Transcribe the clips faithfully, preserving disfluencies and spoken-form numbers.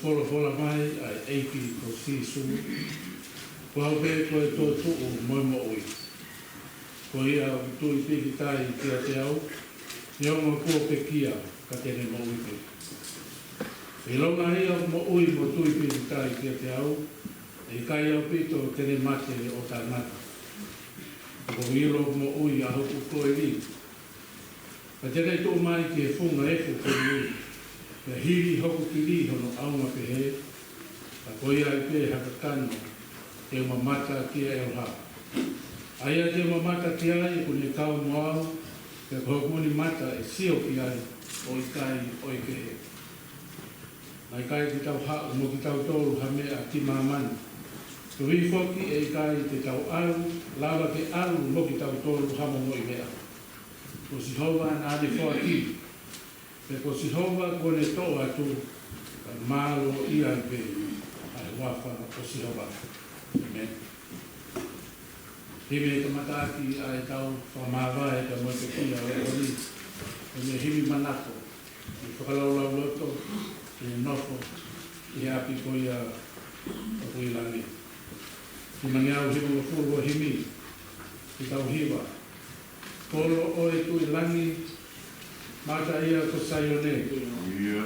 Folofola mai ʻa e ʻEiki ko Sīsū, ko au pē ko e toetuʻu mo e moʻui. Ko ia ʻoku tui pīkitai kiate au, neongo kuo pekia, ka te ne moʻui pē. ʻIlonga ia ʻoku moʻui mo tui pīkitai kiate au, ʻe ʻikai ʻaupito te ne mate ʻo taʻengata. Ka ʻoku ou ʻilo ʻoku moʻui ʻa hoku koeli, ka te ne tuʻu mai ki he funga efu ko eni, pea hili hoku kili hono ʻaonga pehē, ka ko ia ai pē ha kakano te u mamata ki ai ʻo hā. ʻA ia te u mamata ki ai ʻoku ne kau mo au, pea ko hoku ʻuni mata ʻe sio ki ai, ʻo ʻikai ʻo e kehe. Naʻe ʻikai ke tau haʻu mo kitautolu ha meʻa ki māmani. Koeʻuhi foki ʻe ʻikai te tau ʻalu, lava ke ʻalu mo kitautolu ha momoʻi meʻa. Ko Sihova naʻa ne foaki, pea ko Sihova kuo ne toʻo atu, ka mālō ia ai pē ʻa e huafa ʻo Sihova. ʻĒmeni. Himi e kamataʻaki ʻa e tau fakamāvae ka mo e pekia ʻo e ʻaho ni. Ko e himi manako, ʻi he fakalaulauloto, ʻi he nofo ʻi he ʻapi ko ia ʻoku ʻi langi. Himi ngeau hivangofulu ʻo e himi, ʻi he tau hiva. Kolo ʻo e Tuʻi Langi, mata ia ko Saione. ʻIo.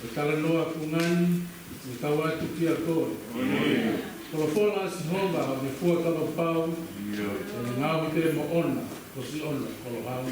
ʻE talanoa kungani, ʻe kau atu kia koe. ʻIo. Folofola ʻa Sihova ʻoku fuakava pau, ʻio, ʻe ngaohi pē moʻona, ko siʻono koloau.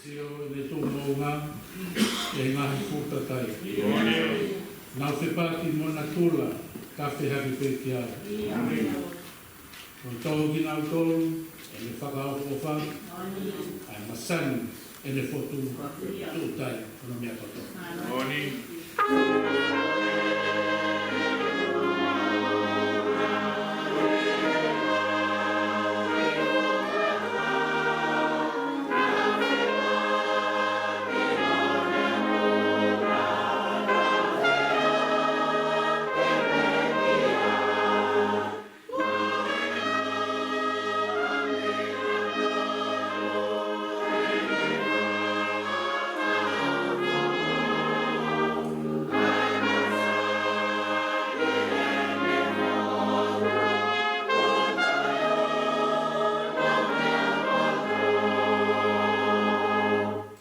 Sio ʻene tuʻu moʻunga ʻi he ngaahi fuʻu kakai. Nau fepaki mo natula, ka fehake pē ki ai. Ko e tō kinautolu ʻene fakaʻofoʻofa, ʻa e masani ʻene fotu, tuʻu tai hono meʻa kotoa.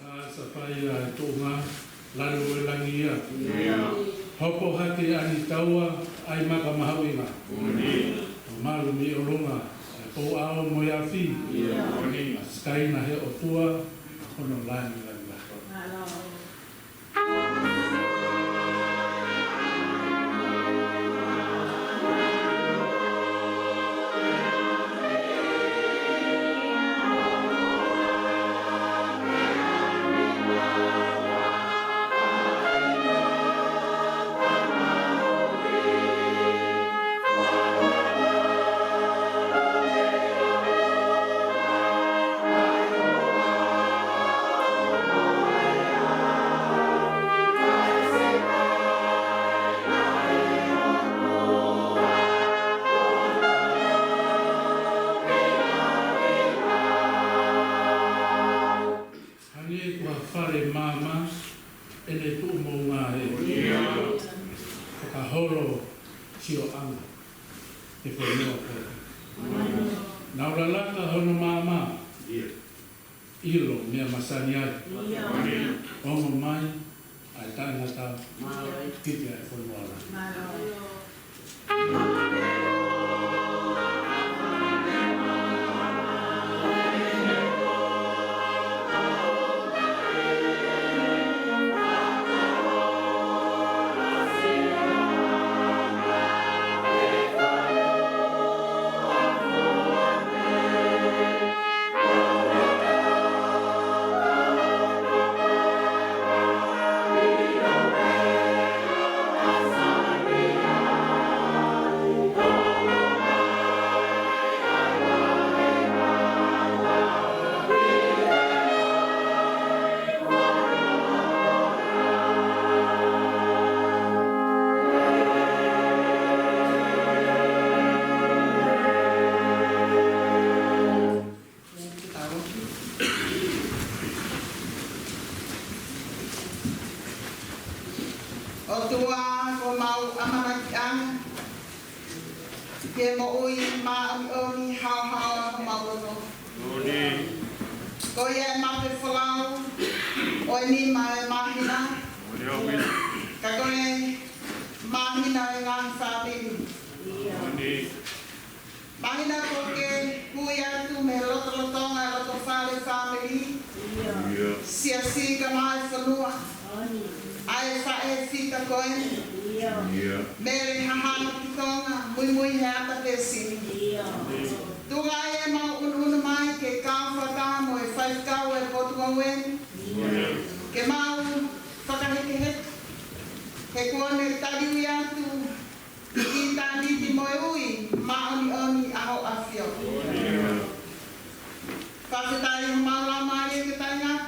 Ka sa fai ʻa e tuʻunga, lanu ʻo e langi ia. ʻIo. Hopo hake ʻa e taua, ʻa e maka mahuʻinga. ʻIo. ʻO malu mei ʻolunga ʻa e pou ʻao mo e afi. ʻIo. ʻA Sikaina he ʻOtua, hono langilangi lahi. Hangē ko ha fale maama ʻene tuʻu moʻunga ē. Fakaholo sioʻanga he fonua ko ē. Nau lalaka hono maama. ʻIlo meʻa masani ai. Ongo mai ʻa e taʻengata, piki ʻa e fonua la. ʻOtua, ko homau ʻamanakiʻanga ki he moʻui māʻoniʻoni haohaoa ʻo homau loto. Ko ia ʻe mape folau ʻo e nima ʻo e māhina, ka ko e māhina ʻo e ngaahi fāmili. Māhina kuo ke hū atu mei he lotolotonga ʻo e loto fale fāmili, siasi kae ʻumaʻā e fonua, ʻa e faʻē fita ko eni, Mele Hahana ki Tonga, muimui he ʻata pēsini. Tuku ai ʻemau ʻunuʻunu mai ke kau fakataha mo e faifekau ʻo e potungāue ni, ke mau fakahekeheke, he kuo ne taliui atu ʻi ʻitāniti mo e ui māʻoniʻoni ʻa Hoʻo ʻAfio. Fakafetaʻi homau laumālie ke taʻengata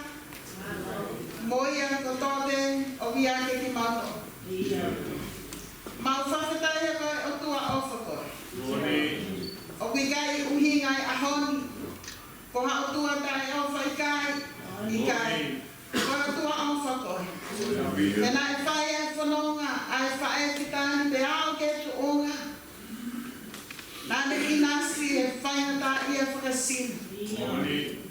mo ia kotoa pē ʻoku ʻiate kimautolu. Mau fakafetaʻi he ko e ʻOtua ʻofa koe. ʻOku ʻikai ʻuhinga e ʻaho ni ko ha ʻotua taʻeʻofa, ʻikai, ʻikai. Ko e ʻOtua ʻofa koe. He naʻe fai e fononga ʻa e faʻē fita ni pea aʻu ki he tuʻunga naʻa ne ʻinasi he faingataʻaʻia fakasino.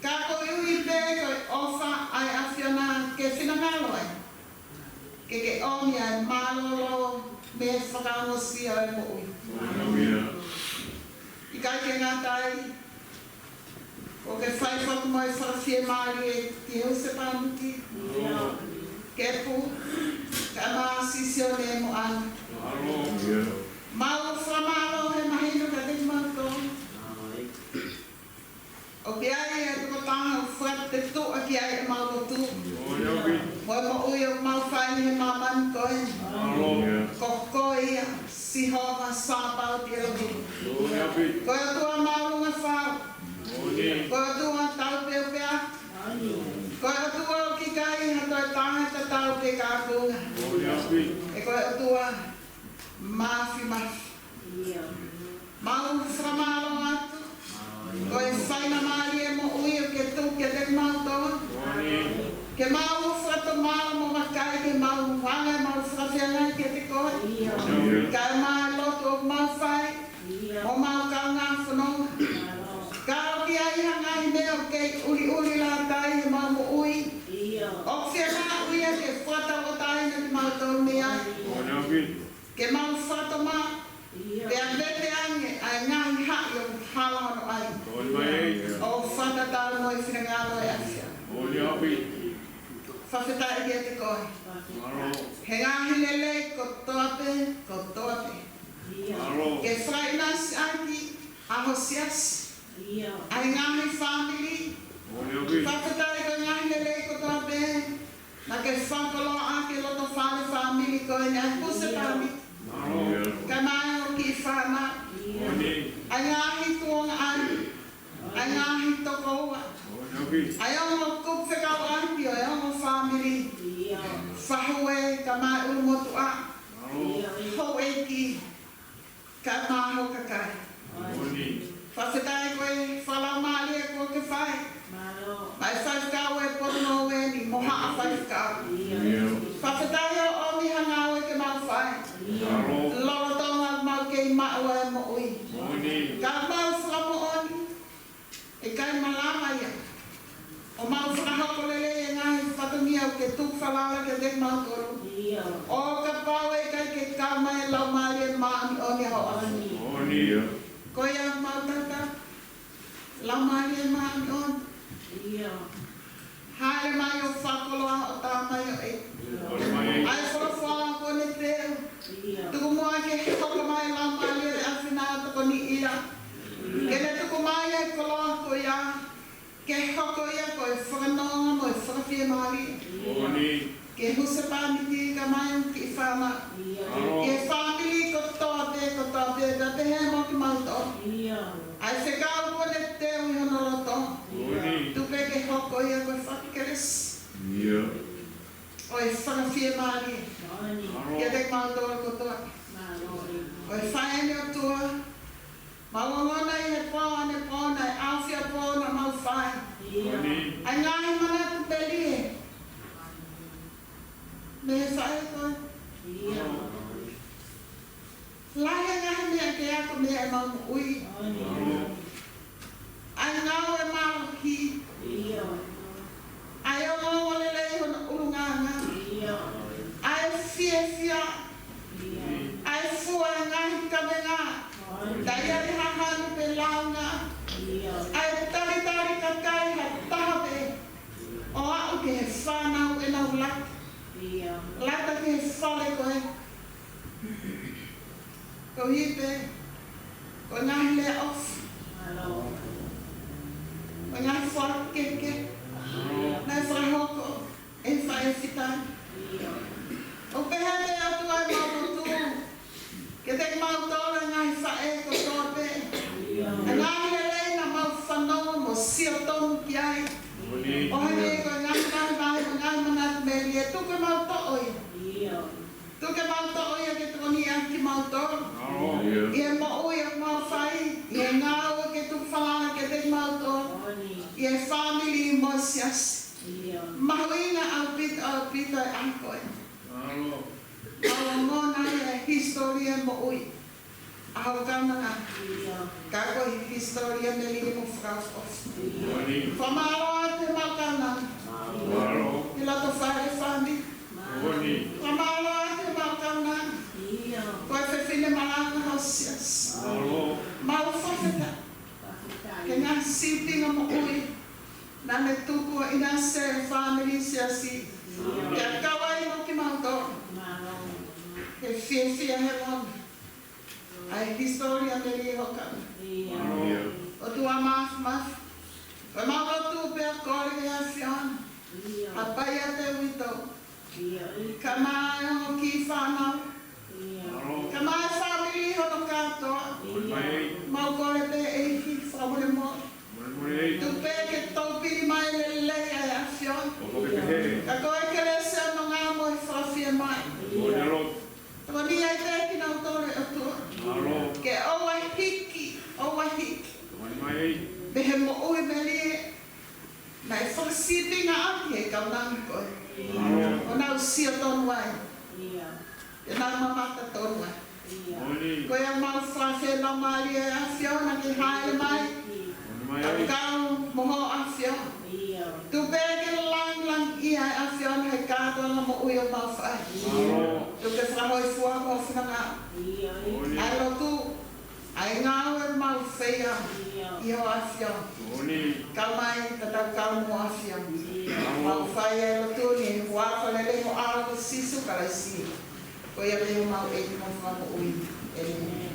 Ka koeʻuhi pē ko e ʻofa ʻa e ʻAfiona ke finangalo ai ke ke ʻomi ʻa e mālōlō mei he fakaongosia ʻo e moʻui. ʻIkai ke ngata ai, ʻoku ke fai foki mo e fakafiemālie ki he husepāniti, Kepu, kae ʻumaʻā Sisione mo ʻAna. Mau fakamālō he mahino kiate kimautolu. ʻOku ʻi ai e tokotaha ʻoku fakatetuʻa ki ai ʻemau lotu mo e moʻui ʻoku mau fai he māmani ko eni. Ko koe ia, Sihova Sāpaoti ʻElohimi. Ko e ʻOtua māʻolunga fau. Ko e ʻOtua taupeupea. Ko e ʻOtua ʻoku ʻikai ha toe taha ʻe tatau pe kakunga. He ko e ʻOtua Māfimafi. Mau fakamālō atu. Ko e faingamālie moʻui ʻoku ke tuku kiate kimautolu ke mau fakatomala mo vakai ki heʻemau anga ʻemau fakafeangai kiate koe, kae ʻumaʻā e lotu ʻoku mau fai mo homau kaungā fononga. Ka ʻoku ʻi ai ha ngaahi meʻa ʻoku kei ʻuliʻuli lata ai heʻemau moʻui, ʻoku fiemaʻu ia ke fakatauʻatāina kimautolu mei ai. Ke mau fakatomala pea vete ange ʻa e ngaahi haʻi ʻoku hala hono ʻai, ʻo fakatatau mo e finangalo ʻo e ʻAfiona. Fakafetaʻi kiate koe he ngaahi lelei kotoa pē, kotoa pē. Ke fakaʻinasiʻaki ʻa ho siasi, ʻa e ngaahi fāmili. Fakafetaʻi ko e ngaahi lelei kotoa pē naʻa ke fakakoloa ʻaki e loto fale fāmili ko eni, ʻa e husepāniti kae ʻumaʻā hoʻo kiʻi fānau, ʻa e ngaahi tuongaʻane, ʻa e ngaahi tokoua, ʻa e ongo kupu fekauʻaki ʻo e ongo fāmili, faʻē kae ʻumaʻā e ʻulumotuʻa, houʻeiki, kae ʻumaʻā ho kakai. Fakafetaʻi ko e fakalaumālie kuo ke fai maʻa e faifekau ʻo e potungāue ni mo haʻa faifekau. Fakafetaʻi hoʻo ʻomi ha ngāue ke mau fai lolotonga ʻemau kei maʻu ʻa e moʻui. Ka mau fakamoʻoni ʻe ʻikai malava ia ʻo mau fakahoko lelei e ngaahi fatongia ʻoku ke tuku falala kiate kimautolu. ʻO kapau ʻe ʻikai ke kau mai e Laumālie Māʻoniʻoni ʻa hoʻo ʻAfio, ko ia mau tata, Laumālie Māʻoniʻoni, hāʻele mai ʻo fakakoloa hoʻo tamaioʻeiki. ʻA e folofola kuo ne teu, tuku muʻa ke hoko mai e Laumālie ʻa e ʻAfiona ʻo tokoniʻi ia. Ke ne tuku mai e koloa ko ia, ke hoko ia ko e fakanonga mo e fakafiemālie ki he husepāniti kae ʻumaʻā e kiʻi fānau, ki he fāmili kotoa pē, kotoa pē, pea pehē mo kimautolu. ʻA e fekau kuo ne teu ʻi hono loto, tuku pē ke hoko ia ko e fakakelesi ʻo e fakafiemālie kiate kimautolu kotoa. Ko e fai eni ʻOtua, mau ongona ʻi he pō ʻanepō naʻe ʻafio pō naʻa mau fai ʻa e ngaahi manatu melie mei he faʻē ko eni. meʻa ʻemau moʻui. ʻA e ngāue mālohi. ʻA e ongoongolelei hono ʻulungaanga. ʻA e fiefia. ʻA e fua e ngaahi kavenga. Taʻe ʻi ai ha hanu pe lāunga. ʻA e talitali kakai ha taha pē ʻo aʻu ki he fānau ʻenau lata. Lata ki he fale ko ē. Ko e hā pē, ko e ngaahi lea ʻofa. Ko e ngaahi foaki kehekehe naʻe fakahoko ʻe he faʻē fita ni. ʻOku pehē pē ʻOtua ʻemau lotu kiate kimautolu e ngaahi faʻē kotoa pē. ʻA e ngaahi lelei naʻa mau fanongo mo sio tonu ki ai. ʻO hangē ko e ngaahi, ngaahi, ngaahi, ngaahi manatu melie, tuku ke mau toʻo ia. Tuku ke mau toʻo ia ke tokoniʻi ʻaki kimautolu. ʻI he moʻui ʻoku mau fai, ʻi he ngāue ke tuku falala kiate kimautolu, ʻi he fāmili mo e siasi. Mahuʻinga ʻaupito, ʻaupito e ʻaho ko eni. Mau ongona e hisitōlia moʻui ʻa hoʻo kaunanga. Ka ko e hisitōlia melie mo fakaʻofoʻofa. Fakamālō atu ʻemau kaunanga. ʻI loto fale fāmili. Fakamālō atu ʻemau kaunanga. Ko e fefine malanga ʻo e siasi. Mau fakafetaʻi ki he ngaahi sīpinga moʻui naʻa ne tuku ʻo ʻinasi e fāmili siasi. Ke kau ai mo kimautolu. Ke fiefia he ʻOtua. ʻA e hisitōlia melie hoʻo kaunanga. ʻOtua Māfimafi, ko ʻemau lotu pea kole ki he ʻAfiona, hapai ʻa e uitou. Ka mai ʻo ki fānau. Ka mai fāmili hono kātoa. Mau kole pē ʻEiki fakamolemole. Tuku pē ke tau pili mai lelei ʻa e ʻAfiona. Ka ko e kelesi ʻa e ʻOtua mo e fakafiemālie. Tokoniʻi ai pē kinautolu ʻe ʻOtua. Ke ʻoua hiki, ʻoua hiki mei he moʻui melie naʻe fakasīpinga ʻaki ʻe he kaunanga ko ē. ʻO nau sio tonu ai. Ke nau mamata tonu ai. Ko ia mau fakafetaʻi mālie ʻe ʻAfiona ke hāʻele mai. Kau mo hoʻo ʻAfiona. Tuku pē ke langilangiʻia ʻe ʻAfiona he kātoanga moʻui ʻoku mau fai. Tuku ke fakahōifua mo finangalo ʻa e lotu, ʻa e ngāue ʻoku mau fai ʻi hoʻo ʻAfiona. Kau mai, tatau kau mo hoʻo ʻAfiona. Mau fai ʻa e lotu ni ʻi he huafa lelei ho ʻAlo ko Sīsū Kalaisi. Ko ia pē homau ʻEiki mo e Fakamoʻui. ʻĒmeni.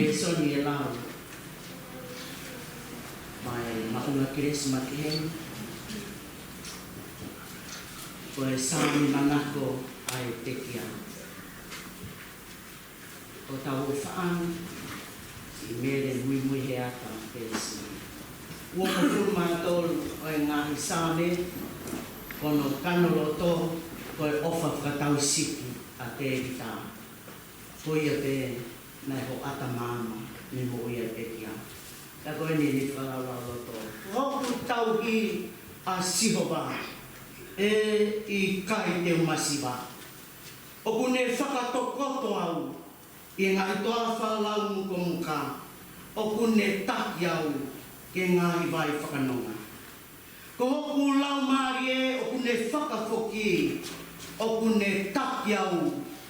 Lēsoni ʻe lau mai maʻunga Kilisimasi heni, ko e Saame manako ʻa e pekia. ʻOku tau faʻa ʻi Mele Muimui he ata pēsi uofulu mā tolu ʻo e ngaahi Saame, ko hono kano loto ko e ʻofa fakatausiki ʻa Tēvita. Ko ia pē naʻe hoʻata maama mei he moʻui ʻa e pekia. Ka ko eni ʻene fakalaulauloto: Ko hoku tauhi ʻa Sihova, ʻe ʻikai te u masiva. ʻOku ne fakatokoto au ʻi he ngaahi toafa laumukomuka. ʻOku ne taki au ki he ngaahi vai fakanonga. Ko hoku laumālie ʻoku ne fakafoki. ʻOku ne taki au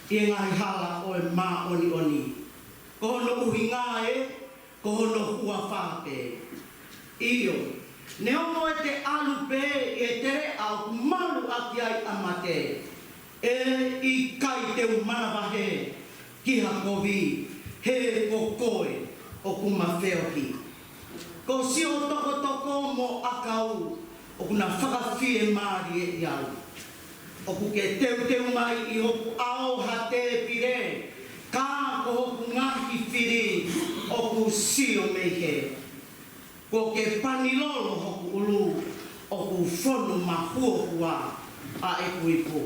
ʻi he ngaahi hala ʻo e māʻoniʻoni. Ko hono ʻuhinga ē, ko hono huafa pē. ʻIo, neongo ʻete ʻalu pē ʻi he teleʻa ʻoku malu ʻaki ai ʻa mate, ʻe ʻikai te u manavahē ki ha kovi, he ko koe ʻoku ma feohi. Ko siʻo tokotoko mo ʻakau ʻoku na fakafiemālieʻi au. ʻOku ke teuteu mai ʻi hoku ʻao ha tēpile, ka ko hoku ngaahi fili ʻoku sio mei hē. Kuo ke pani lolo hoku ʻulu, ʻoku fonu mahuohua ʻa ʻeku ipu.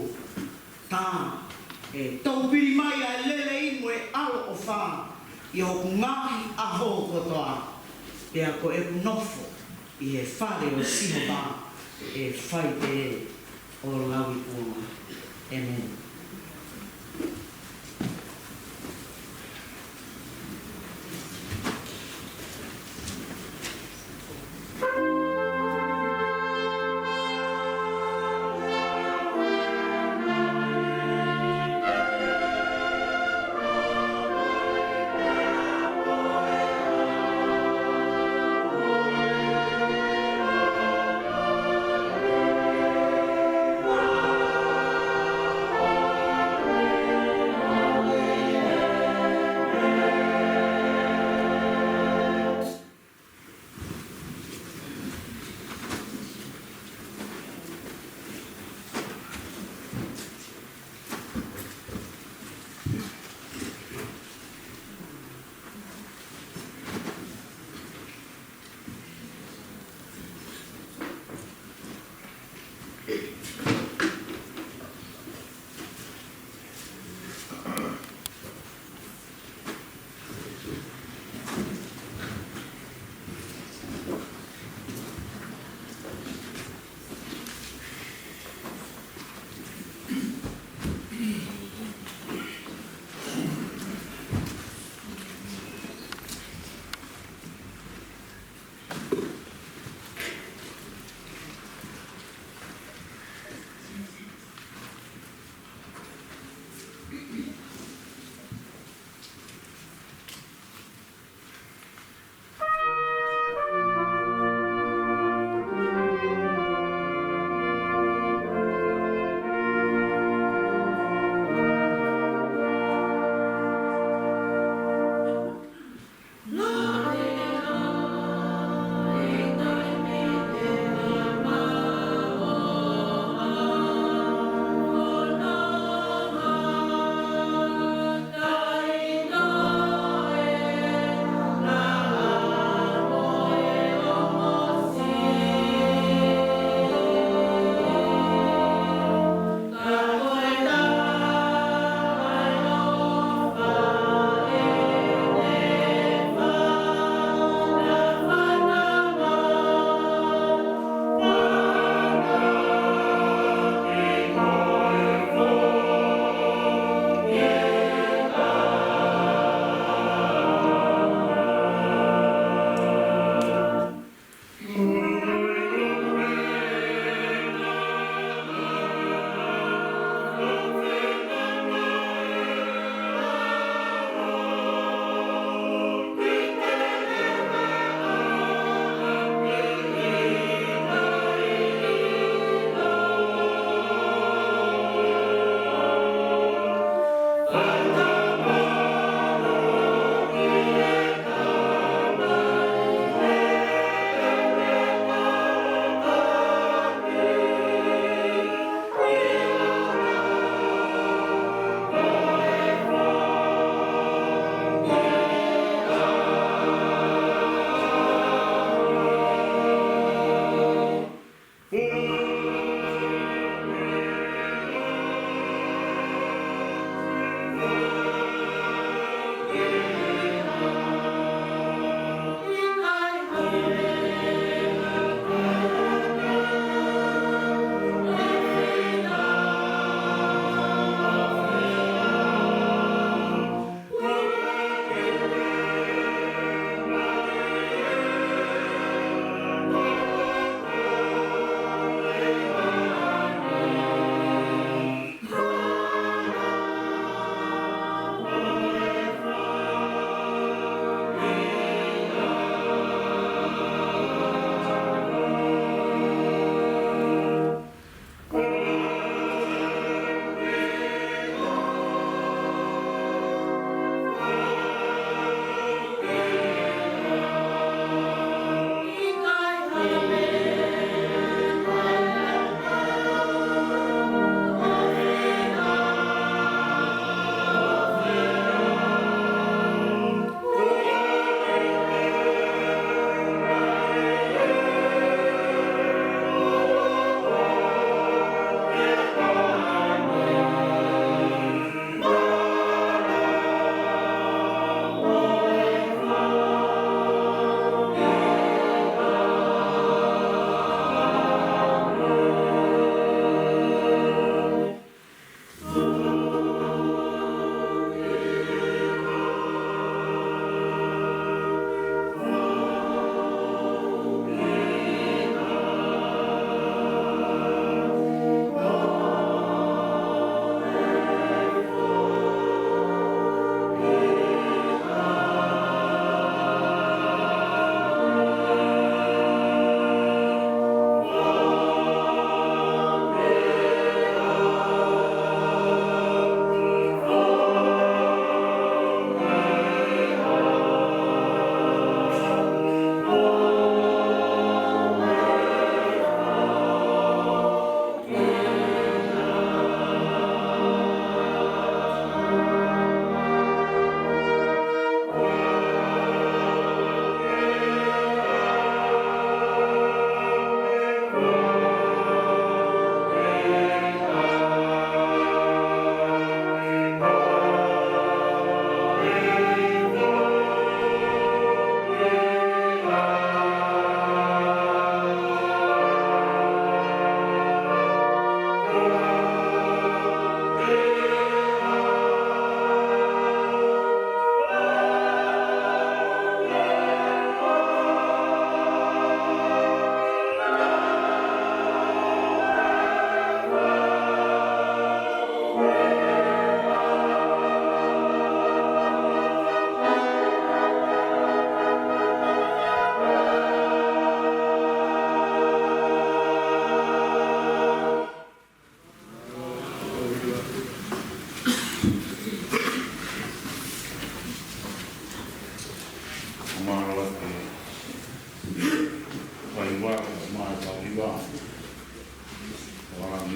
Tā, ʻe toupili mai ʻa e lelei mo e ʻaloʻofa ʻi hoku ngaahi ʻaho kotoa, pea ko ʻeku nofo ʻi he fale ʻo Sihova ʻe fai pē ʻo lauikuonga. ʻĒmeni.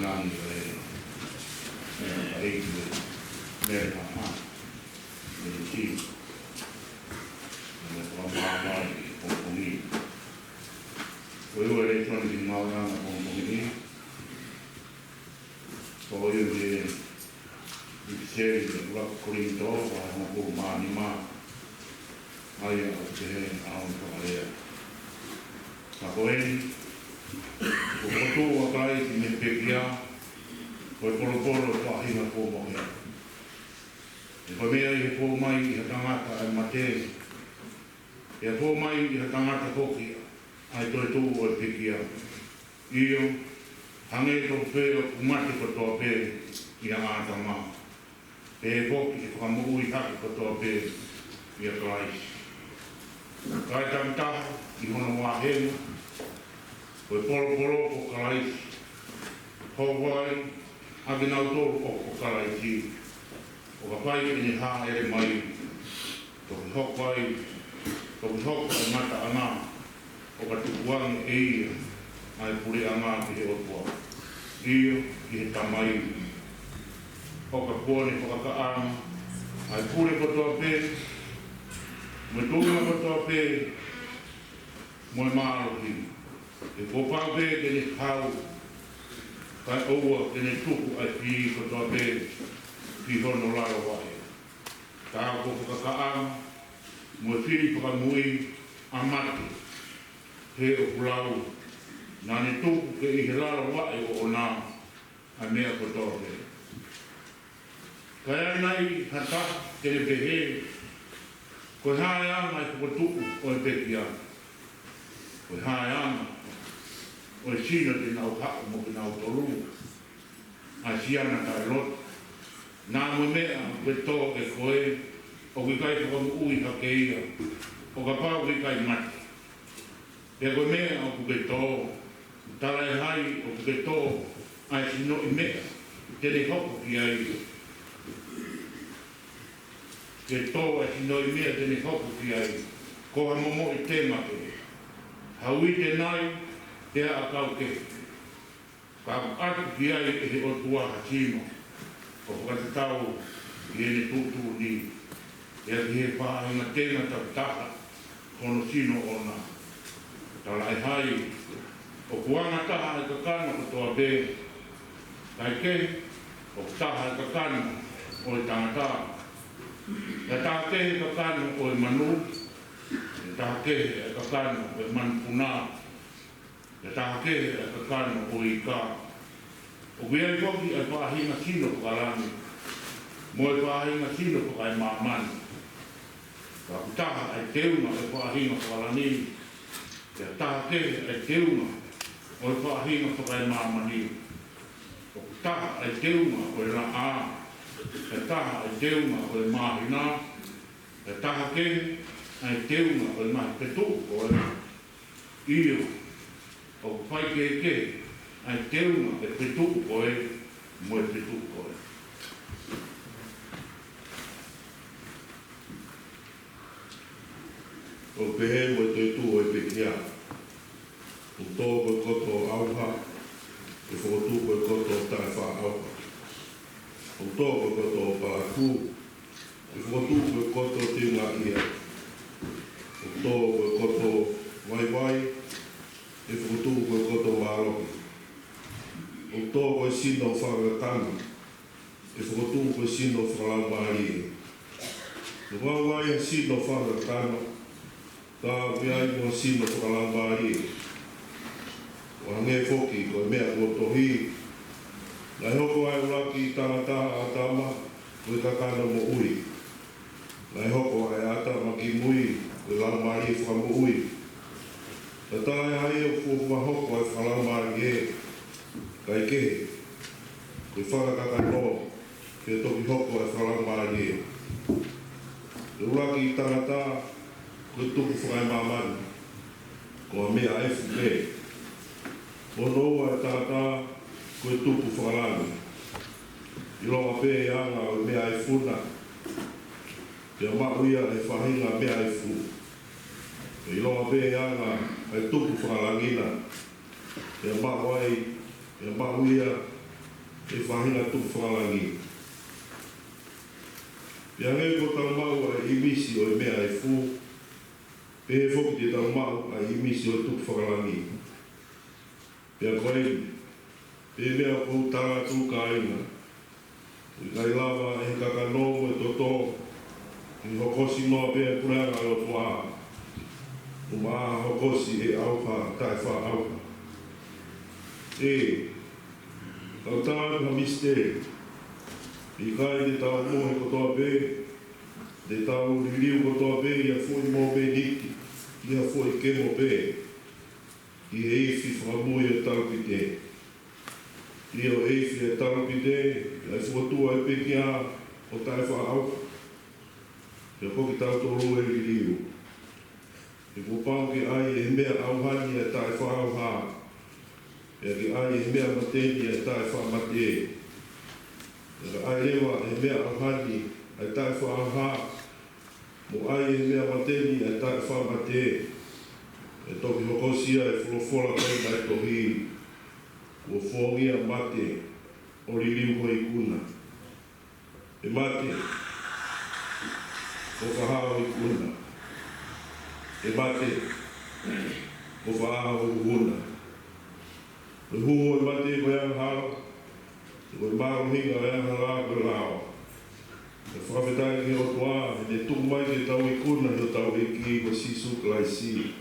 Angi ʻo e, ʻe, ʻa e ʻEiki ʻo e Mele Haʻahaʻa, ʻe Sīsū, ʻe, ʻe fakamālō ʻi he pongipongi ni. Ko e ua e lēsoni ki he ngāue ʻa e pongipongi ni, ko ia mei he ʻIpiseli ʻa e ʻuluaki Kolinitō, vahe hongofulu mā nima, ʻa ia ʻoku pehē ʻa hono fakalea. Ka ko eni, kuo fokotuʻu ʻa Kalaisi mei he pekia, ko e polopolo ʻo e faʻahinga kuo mohe. He ko e meʻa ʻi he fou mai ʻi ha tangata ʻa e mate, ʻe fou mai ʻi ha tangata foki ʻa e toetuʻu ʻo e pekia. ʻIo, hangē tofu pē ʻoku mate kotoa pē ʻia ʻĀtama, pehē foki ʻe fakamoʻui hake kotoa pē ʻia Kalaisi. Kae takitaha ʻi hono vāhenga, ko e polopolo ko Kalaisi, hoko ai ʻa kinautolu ʻoku ʻo Kalaisi, ʻo ka fai ʻene hāʻele mai, toki hoko ai, toki hoko ʻa e ngataʻanga, ʻo ka tukuange ʻe ia ʻa e puleʻanga ki he ʻOtua, ʻio, ki he Tamai. ʻO ka kuo ne fakakaʻanga ʻa e pule kotoa pē, mo e tuʻunga kotoa pē, mo e mālohi. He kuo pau pē ke ne hau, kae ʻoua ke ne tuku ʻa e fili kotoa pē ki hono lalo vaʻe. Ka kuo fakakaʻanga mo e fili fakamui ʻa mate, he ʻoku lau, naʻa ne tuku ke ʻi he lalo vaʻe ʻoʻona ʻa e meʻa kotoa pē. Ka ai nai ha taha ke ne pehē, ko e hā e anga ʻo e fokotuʻu ʻo e pekia? Ko e hā e anga ʻo e sino te nau haʻu mo kinautolu ʻa e siana taʻelotu? Naʻa mo e meʻa ʻoku ke tō ʻe koe, ʻoku ʻikai fakamoʻui hake ia, ʻo kapau ʻoku ʻikai mate. Pea ko e meʻa ʻoku ke tō, talaʻehai ʻoku ke tō ʻa e sinoʻi meʻa te ne hoko ki ai. Ke tō ʻa e sinoʻi meʻa te ne hoko ki ai, ko ha momoʻi tema pē, ha uite nai, pe ha ʻakau kehe. Ka ʻoku ʻatu ki ai ʻe he ʻOtua ha sino, ʻo fakatatau ki heʻene tuʻutuʻuni, pea ki he faʻahinga tenga takitaha hono sino ʻoʻona. Talaʻehai ʻoku anga taha ʻa e kakano kotoa pē, kaekehe, ʻoku taha ʻa e kakano ʻo e tangata, pea taha kehe ʻa e kakano ʻo e manu, pea taha kehe ʻa e kakano ʻo e manupuna, pea taha kehe ʻa e kakano ʻo e ika. ʻOku ʻi ai foki ʻa e faʻahinga sino fakalangi, mo e faʻahinga sino fakaemāmani. Ka ʻoku taha ʻa e teunga ʻo e faʻahinga fakalangi, pea taha kehe ʻa e teunga ʻo e faʻahinga fakaemāmani. ʻOku taha ʻa e teunga ʻo e laʻā, pea taha ʻa e teunga ʻo e māhina, pea taha kehe ʻa e teunga ʻo e ngaahi fetuʻu ko ē. ʻIo, ʻoku faikehekehe ʻa e teunga ʻo e fetuʻu ko ē mo e fetuʻu ko ē. ʻOku pehē mo e toetuʻu ʻo e pekia. ʻOku tō ko e koto ʻo ʻauha, ʻe fokotuʻu ko e koto ʻo taʻefaʻaʻauha. ʻOku tō ko e koto ʻo palaku, ʻe fokotuʻu ko e koto ʻo teungaʻia. ʻOku tō ko e koto ʻo vaivai, ʻe fokotuʻu ko e koto ʻo mālohi. ʻOku tō ko e sino fakakakano, ʻe fokotuʻu ko e sino fakalaumālie. Naʻa mo e sino fakakakano, ka ʻoku ʻi ai mo e sino fakalaumālie. ʻO hangē foki ko e meʻa kuo tohi, naʻe hoko ʻa e ʻuluaki tangata, ʻa ʻĀtama, ko e kakano moʻui. Naʻe hoko ʻa ʻĀtama ki mui ko e laumālie fakamoʻui. Ka talaʻehai ʻoku fuofua hoko ʻa e fakalaumālie, kaekehe, ko e fakakakano, pea toki hoko ʻa e fakalaumālie. Ko e ʻuluaki tangata, ko e tupu fakaemāmani, ko e meʻa efu pē. Ko hono ua ʻa e tangata, ko e tupu fakalangi. ʻIlonga pē ʻa e anga ʻo e meʻa efu na, pea maʻu ia ʻe he faʻahinga meʻa efu. Pea ʻilonga pē ʻa e anga ʻo e tupu fakalangi na, pea maʻu ai, pea maʻu ia ʻe he faʻahinga tukufakalangi. Pea hangē ko ʻetau maʻu ʻa e ʻīmisi ʻo e meʻa efu, pehē foki te tau maʻu ʻa e ʻīmisi ʻo e tukufakalangi. Pea ko eni, pea meʻa ʻoku ou tala atu, kāinga, ʻoku ʻikai lava ʻe he kakano mo e toto ke hokosi noa pē ʻa e puleʻanga ʻo e ʻOtua, ʻo maʻa hokosi ʻe he ʻauha taʻefaʻaʻauha. ʻE, kau tala atu ha misiteli. ʻIkai te tau mohe kotoa pē, te tau liliu kotoa pē ʻi ha foʻi mōmeniti, ʻi ha foʻi kemo pē, ʻi he ifi fakamui ʻo e talupite. ʻIo, ʻe ifi ʻa e talupite, ʻa e fokotuʻu ʻa e pekia ʻo taʻefaʻaʻauha. Pea ko kitautolu ʻe liliu. He kuo pau ke ʻai ʻe he meʻa ʻauha ni ʻa e taʻefaʻaʻauha, pea ke ʻai ʻe he meʻa mate ni ʻa e taʻefaʻamate. Pea ka ʻai leva ʻe he meʻa ʻauha ni ʻa e taʻefaʻaʻauha, mo ʻai ʻe he meʻa mate ni ʻa e taʻefaʻamate, ʻe toki hokosia ʻe he folofola ko eni ʻa e tohi, kuo fōngia mate ʻo liliu ho ikuna. ʻE mate, ko fē ho ikuna? ʻE mate, ko fē ho ikuna? Ko e huhu ʻo e mate ko e angahala, ko e mālohinga ʻo e angahala ko e lao. Pea fakafetaʻi ki he ʻOtua, he ne tuku mai ke tau ikuna ʻi hotau ʻEiki ko Sīsū Kalaisi.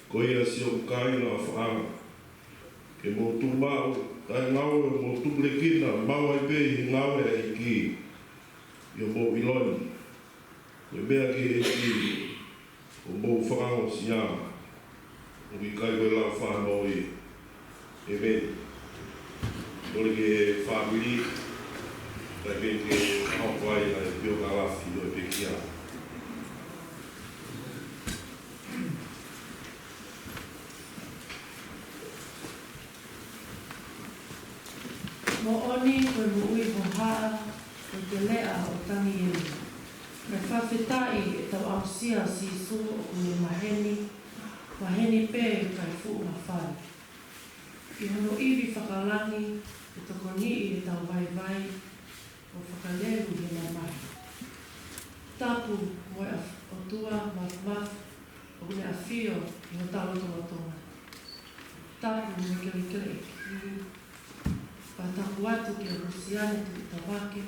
Ko ia siʻoku kāinga ʻofaʻanga, ke mou tuʻu maʻu ʻa e ngāue ʻoku mou tupulekina, maʻu ai pē ʻi he ngāue ʻa e ʻEiki, ʻi hoʻomou ʻilo ni ko e meʻa ki he ʻEiki, ʻoku mou fakaongosia, ʻoku ʻikai ko e lau fānau ia. ʻĒmeni. Kole ki he fāmili, kae pehē ke hoko ai ʻa e piokalafi ʻo e pekia. Moʻoni ko e moʻui hohaʻa ko e teleʻa ʻo Tanielu. Kae fakafetaʻi ʻetau aʻusia ʻa Sīsū ʻoku ne maheni, maheni pē kae fuʻu mafai. ʻI hono ivi fakalangi, ʻe tokoniʻi ʻetau vaivai, ʻo fakalelu he mamahi. Tapu mo e ʻOtua Māfimafi, ʻoku ne ʻafio ʻi hotau lotolotonga. Tapu mo e kelekele ʻeiki. Fakatapu atu ki he Lusiane Tuʻitavake,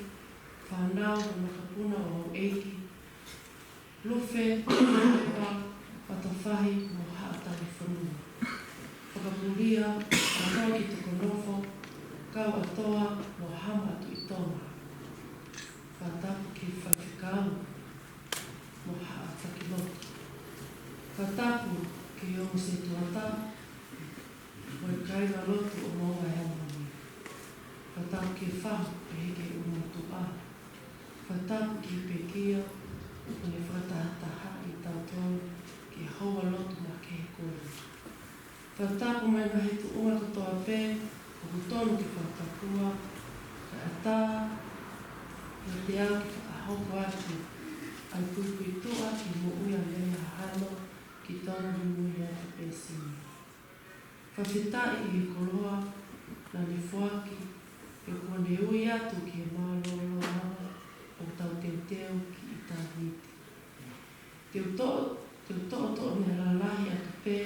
fānau mo e makapuna ʻo houʻeiki, Lufe, Lufa, Patafahi mo Haʻa Talifonua. Fakapulia, ʻa Toa ki Tokonofo, kau ʻa Toa mo Hama ʻa Tuʻi Tonga. Fakatapu ki Faifekau mo Haʻa Takilotu. Fakatapu ki he ongo sētuata, mo e kāingalotu ʻo Moʻunga Heamoni. Fakatapu ki he fahu ʻe hiki ʻe he ʻulumotuʻa. Fakatapu ki he pekia, ʻoku ne fakatahatahaʻi kitautolu ki he houalotu makehe ko eni. Fakatapu mo e ngaahi tuʻunga kotoa pē ʻoku tonu ke fakatapua, kae ʻatā kiate au ke fakahoko atu ʻa e puipuituʻa ki he moʻui ʻa Mele Hahano ki Tonga Muimuiheata Pēsini. Fakafetaʻi ʻi he koloa naʻa ne foaki, pea kuo ne ui atu ki he mālōlōʻanga ʻo ʻetau teuteu ki ʻitāniti. Te u toʻo, te u toʻotoʻo mea lalahi atu pē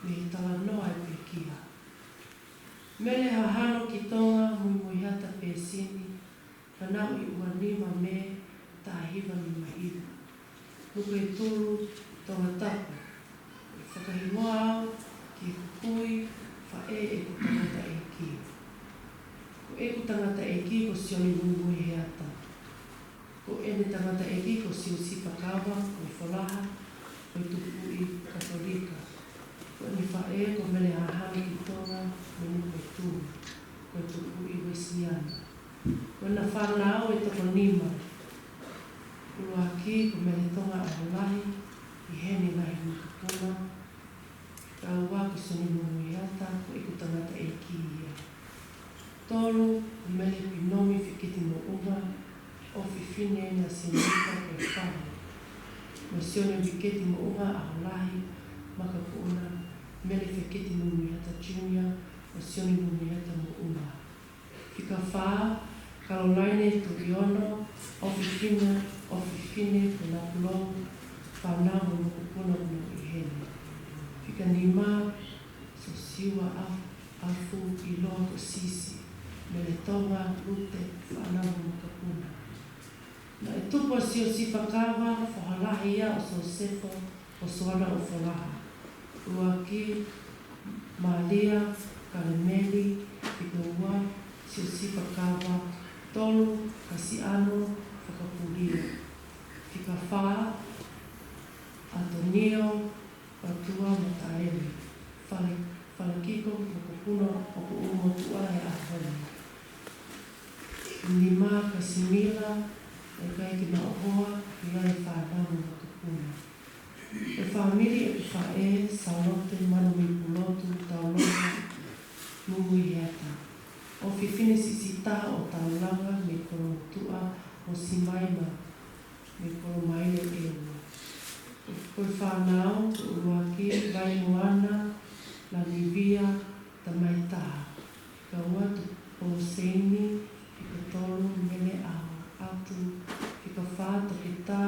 mei he talanoa ʻa e pekia. Mele Hahano ki Tonga Muimuiheata Pēsini, fanauʻi ʻaho ua nima Mē taha hiva nima hiva. Nukuʻetulu, Tongatapu. ʻE fakahingoa au ki he kui faʻē ʻeku tangataʻeiki. Ko ʻeku tangataʻeiki ko Sione Muimuiheata. Ko ʻene tangataʻeiki ko Siosifa Kava, ko e Folaha, ko e tupuʻi Katolika. Ko ʻene faʻē ko Mele Hahano ki Tonga, mo Nukuʻetulu, ko e tupuʻi Uēsiliana. Ko ʻena fānau ʻe toko nima. ʻUluaki ko Mele Tonga ʻAholahi, ʻi heʻene ngaahi makapuna. Kae ua ko Sione Muimuiheata, ko ʻeku tangataʻeiki ia. Tolu ko Mele Pinomi Feketi Moʻunga, ʻofefine ʻena ʻa Sione Ika ko e fahu. Mo Sione Feketi Moʻunga ʻAholahi, makapuna, Mele Feketi Muimuiheata Junior, mo Sione Muimuiheata Moʻunga. Fika Fā, Kalolaine Tuʻiono, ʻofefine, ʻofefine Punapulou, fānau mo e mokopuna ʻoku nau ʻi heni. Fika nima, Sosiua Af-, Afu ʻIloa ko Sisi, Meletonga Lute, fānau mo e mokopuna. Naʻe tupu ʻa Siosifa Kava, foha lahi ia ʻo Sosefo, ʻo Soana ʻo Folaha. Ua ki Malia Kalemeli, fika ua, Siosifa Kava, tolu, Kasiano Fakapulia. Fika fā, Atonio Patua Mataele, Fale, Falekiko, mokopuna ʻoku motuʻa he ʻaho ni. Nima, Kasimila, ʻikai ke maʻu hoa, ʻi ai fānau mo e mokopuna. ʻE fāmili ʻeku faʻē, Salote Manumeipulotu Taulonga, Mumuiheata. ʻOfefine siʻisiʻi taha ʻo Taulanga mei Kolomotuʻa mo Simaima mei Kolomaile ʻEua. Ko e fānau, ko e ʻuluaki, Vaimoana Lanivia, tamai taha. Fika ua, Tuposeini, fika tolu, Mele ʻAhoʻatu, fika fā, Toketā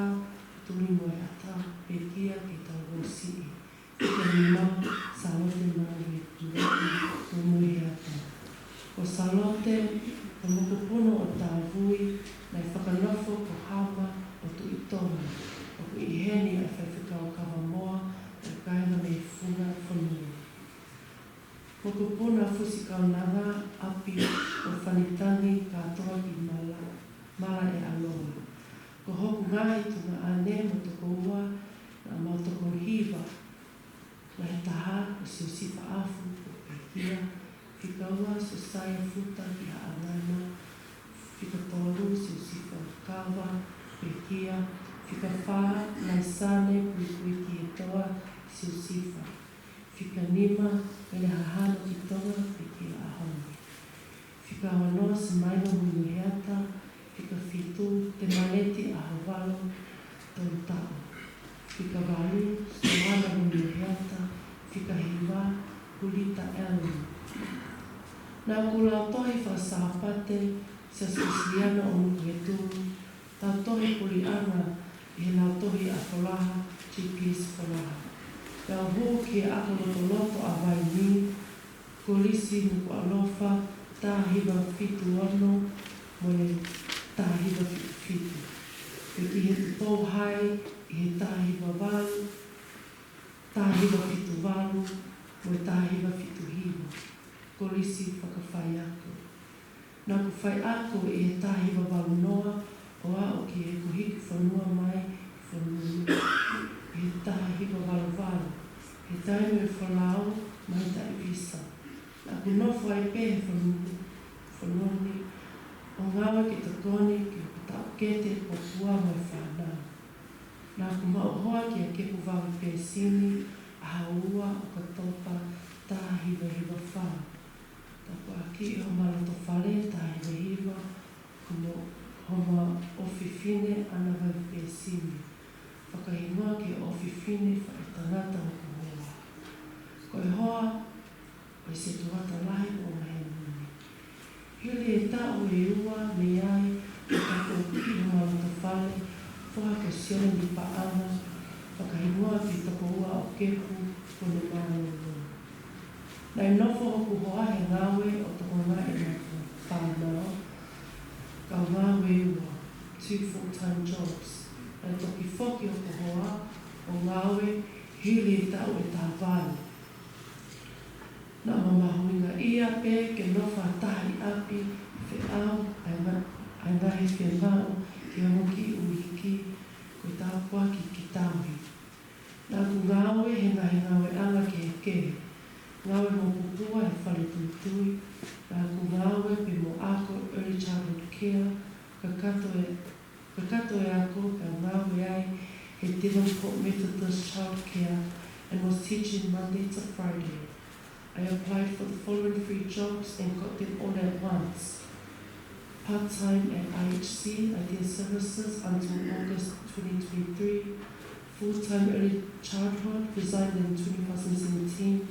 Tulimoeata, pekia ke tau hosiʻi. Fika nima, Salote Manumeipulotu Mumuiheata. Ko Salote, ko e mokopuna ʻo Tavui, naʻe fakanofo ko Hama ʻo Tuʻitonga, ʻoku ʻi heni ʻa e faifekau Kavamoa ʻo e kāinga mei Funafonua. Mokopuna Fusi Kaunanga, ʻapi ʻo Fanitani, kātoa ki Mala, Malaʻealoa. Ko hoku ngaahi tuongaʻane mo tokoua, naʻa mau toko hiva. Lahi taha, ko Siosifa Afu, ko e pekia. Fika ua, Sosaia Futa ki Haʻangana. Fika tolu, Siosifa Kava, pekia. Fika fā, Laisane Puipuikietoa Siosifa. Fika nima, Mele Hahano ki Tonga, pekia ʻaho ni. Fika ono, Simaima Mumuiheata. Fika fitu, Temaleti ʻAhovalo Tolutaʻo. Fika valu, Soana Mumuiheata. Fika hiva, Hulita Allen. Naʻa ku lautohi faka-Sāpate, Siasi Uēsiliana ʻo Nukuhetulu, lautohi puleʻanga ʻi he lautohi ʻa Folaha, G P S Folaha. Naʻa ku hū ki he ako lotoloto ʻa Vainī, Kolisi Nukuʻalofa, taha hiva fitu ono mo e taha hiva fitu fitu. Pea ki he Tupou High ʻi he taha hiva valu, taha hiva fitu valu mo e taha hiva fitu hiva, Kolisi Fakafaiako. Naʻa ku faiako ʻi he taha hiva valu noa ʻo aʻu ki heʻeku hiki fonua mai ki fonua ni ʻi he taha hiva valu valu, he taimi ʻo e folau maʻa e visa. Naʻa ku nofo ai pē he fonu-, fonua ni ʻo ngāue ke tokoni ki hoku taʻokete, ʻotua mo e fānau. Naʻa ku maʻu hoa kia Kepu Vave Pesini, ʻaho ua ʻo ʻOkatopa, taha hiva hiva fā. Tāpuaki ʻi homa loto fale, taha hiva hiva, ko mo-, homa ʻofefine ʻAna Vave Pesini. Fakahingoa ki he ʻofefine faʻētangata hoku hoa. Ko e hoa ʻo e setuata lahi ʻo Mahemuni. Hili e taʻu ʻe ua mei ai, naʻa ku ʻi homa loto fale, foha kia Sione Nipaʻanga, fakahingoa ki he tokoua ʻo Kepu, ko Nemālolo. Naʻe nofo hoku hoa he ngāue ʻo tokongaʻi ʻena fānau, kaungāue ua, two full-time jobs. Naʻe toki foki hoku hoa ʻo ngāue hili e taʻu ʻe taha valu. Naʻa ma mahuʻingaʻia pē ke nofo ha taha ʻi ʻapi, feʻao ʻa e ngā-, ʻa e ngaahi fiemaʻu ki hoku kiʻi ʻuhiki, ko e tāpuaki ki he tauhi. Naʻa ku ngāue he ngaahi ngāueʻanga kehekehe, ngāue mo Pupua he fale tuitui, naʻa ku ngāue pē mo ako Early Childhood Care, kakato e kakato e ako pea ngāue ai he Devonport Methodist Childcare and was teaching Monday to Friday. I applied for the following three jobs and got them all at once. Part-time at I H C, Ideal Services, until August twenty twenty-three. Full-time early childhood, resigned in two thousand seventeen.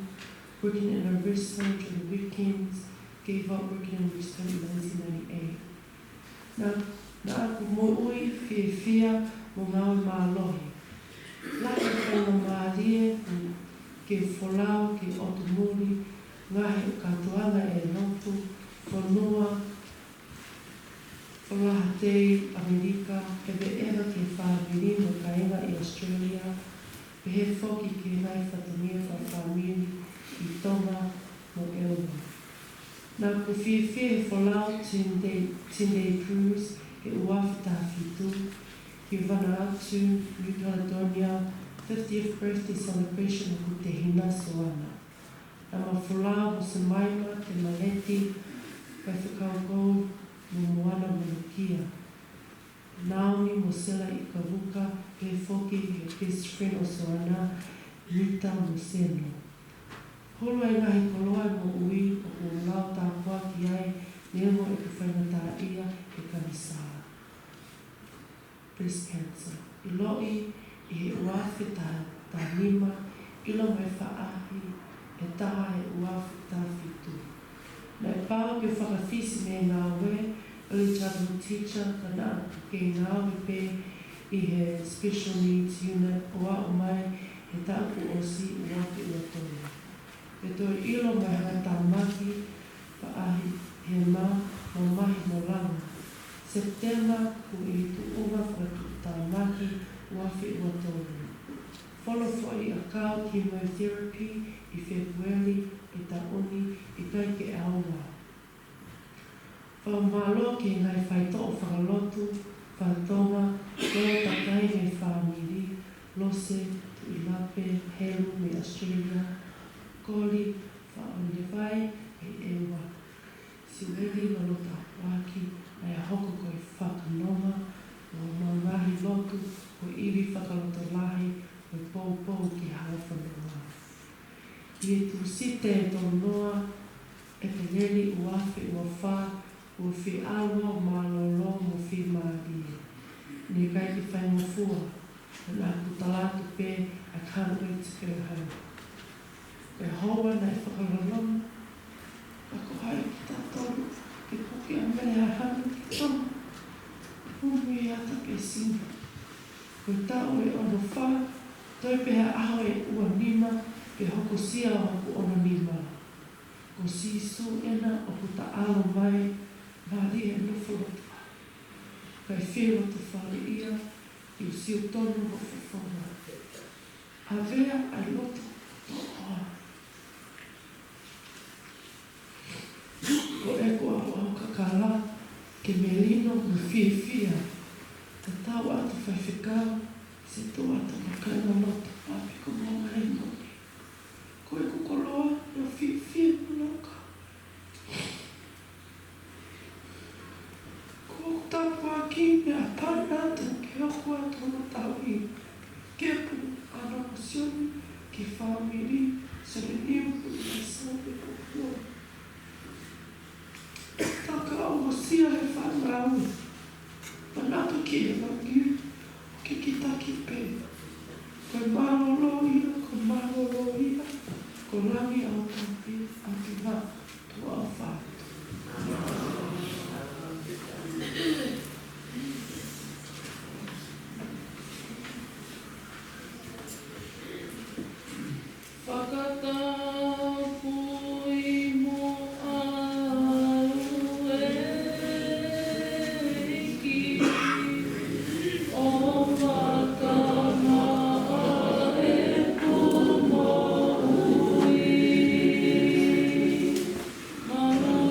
Working in a restaurant during the weekends. Gave up working in Richmond in nineteen ninety-eight. Naʻa, naʻa ku moʻui fiefia mo ngāue mālohi. Lahi e faingamālie ke folau ki ʻotu muli, ngaahi kātoanga ʻe lotu, fonua, Folaha Tei, ʻAmelika, ʻeveʻeva ki he fāmili mo kāinga ʻi Australia, pehē foki ki he ngaahi fatongia fakafāmili ʻi Tonga mo ʻEua. Naʻa ku fiefia he folau Tynday, Tynday Cruise he ua afe taha fitu ki Vanuatu, New Caledonia, fiftieth birthday celebration ʻo hoku tehina Soana. Naʻa ma folau mo Simaima Temaleti, Faifekau Kou mo Moana Manukia. Naomi mo Sela ʻIkavuka, pehē foki ki he best friend ʻo Soana, Nita mo Seno. Hulu e ngaahi koloa e moʻui ʻoku ou lau tāpuaki ai, neongo ʻeku faingataʻaʻia he kanisā. Breast cancer. ʻIloʻi ʻi he ua afe taha nima, ʻilo mai faʻahi ʻe taha he ua afe taha fitu. Naʻe pau ke fakafisi mei he ngāue, early childhood teacher, ka naʻa ku kei ngāue pē ʻi he special needs unit ʻo aʻu mai he taʻu kuo ʻosi, ua afe ua tolu. Pea toe ʻilo mai ha ngaahi tāmaki faʻahi, hema, mamahi mo langa. Sepitema, ku ʻi he tuʻunga fakatuʻutāmaki, ua afe ua tolu. Folo foʻi ʻakau chemotherapy ʻi Fēpueli ʻi he taʻu ni, ʻikai ke ʻaonga. Fakamālō ki he ngaahi faitoʻo fakalotu, fakatonga, kolo takai mei he fāmili, Lose Tuʻilape Helu mei Australia, Koli Faʻonevai mei ʻEua, Siueli Lolotapuaki, naʻe hoko ko e fakanonga ʻo e ngaahi lotu ʻo e ivi fakalotolahi ʻo e poupou ki Halafanonga. ʻI he Tūsite ʻe tolu noa ʻEpeleli ua afe ua fā, ua fie ʻalu ʻo mālōlō mo fiemālie. Naʻe ʻikai ke faingofua, naʻa ku tala atu pē, "I can't wait to go home." Ko e houa naʻe fakaloloma, ka ko hai kitautolu ke puke ʻa Mele Hahana ki Tonga, ʻo mui ʻi he ʻata pē Sina. Ko e taʻu ʻe ono fā, toe pē ha ʻaho ʻe ua nima, ke hokosia hoku ono nima. Ko Sīsū ena ʻoku ta ʻalu mai, mālie e nofo loto. Kae fie loto fale ia, ʻi he sio tonu ho fofonga. ʻAvea ʻa e loto toʻoa. Ko ʻeku ʻaʻau kakala, ke melino mo fiefia. Tatau atu Faifekau, se tō atu mo kāinga lotu, ʻa piko mo ngai moni. Ko ʻeku koloa, ʻa e fiefia mo loka. Ko hoku tāpuaki, ʻa e pānata ke hoko atu hono tauhi. Kepu, ʻAna mo Sione, ki he fāmili, Sione Niu, Tuʻi Sāpē, Papua. Taka ʻo Mosia he fānau. Manatu ki he langi, ʻoku ke taki pē. Ko e mālōlō ia, ko e mālōlō ia, ko langi ʻa e ʻOtua pē, ʻa e ʻOtua, tuʻa ʻofa atu. Fakatapui mo au ʻEiki, ʻo fakamaʻa ʻeku moʻui. Malu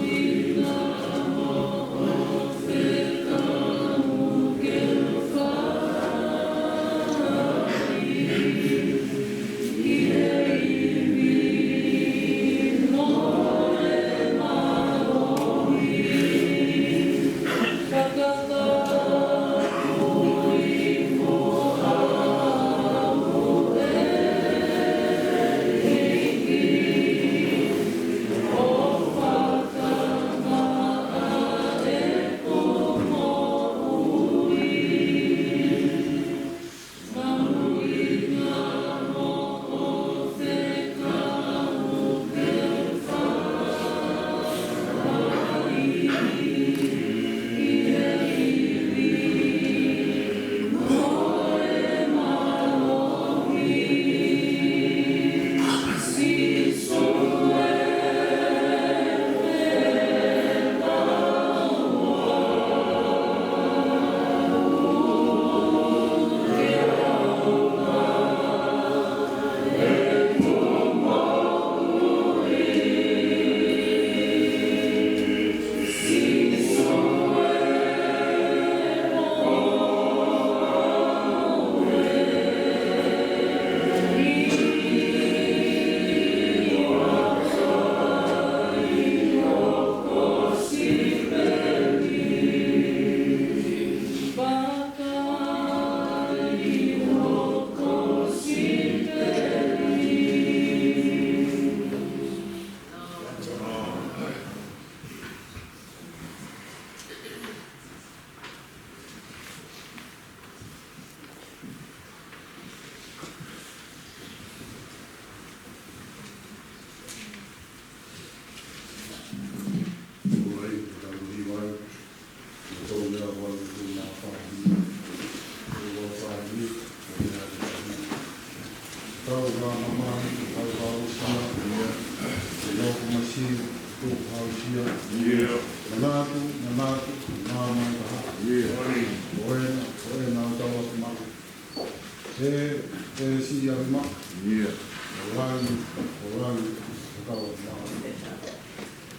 Manatu, Maʻa mai kaha. ʻIo. Ko ena, ko ena ʻoku tau ʻalu mai. ʻE, ʻe Siapi Maʻa. ʻIo. ʻO langi, ʻo langi, ʻo tau ʻalu mai.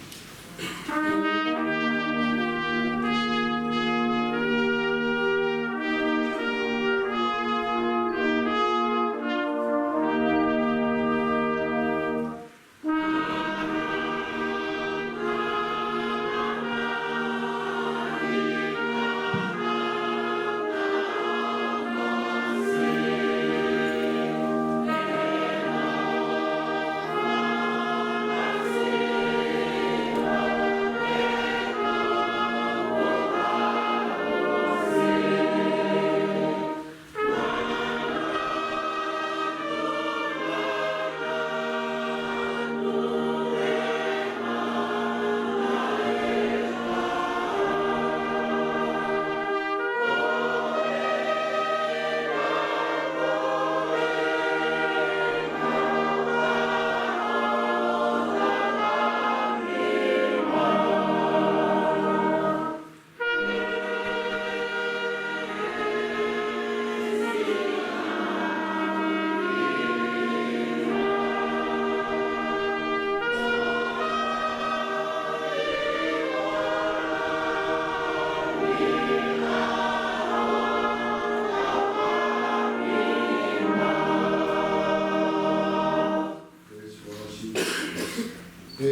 ʻE,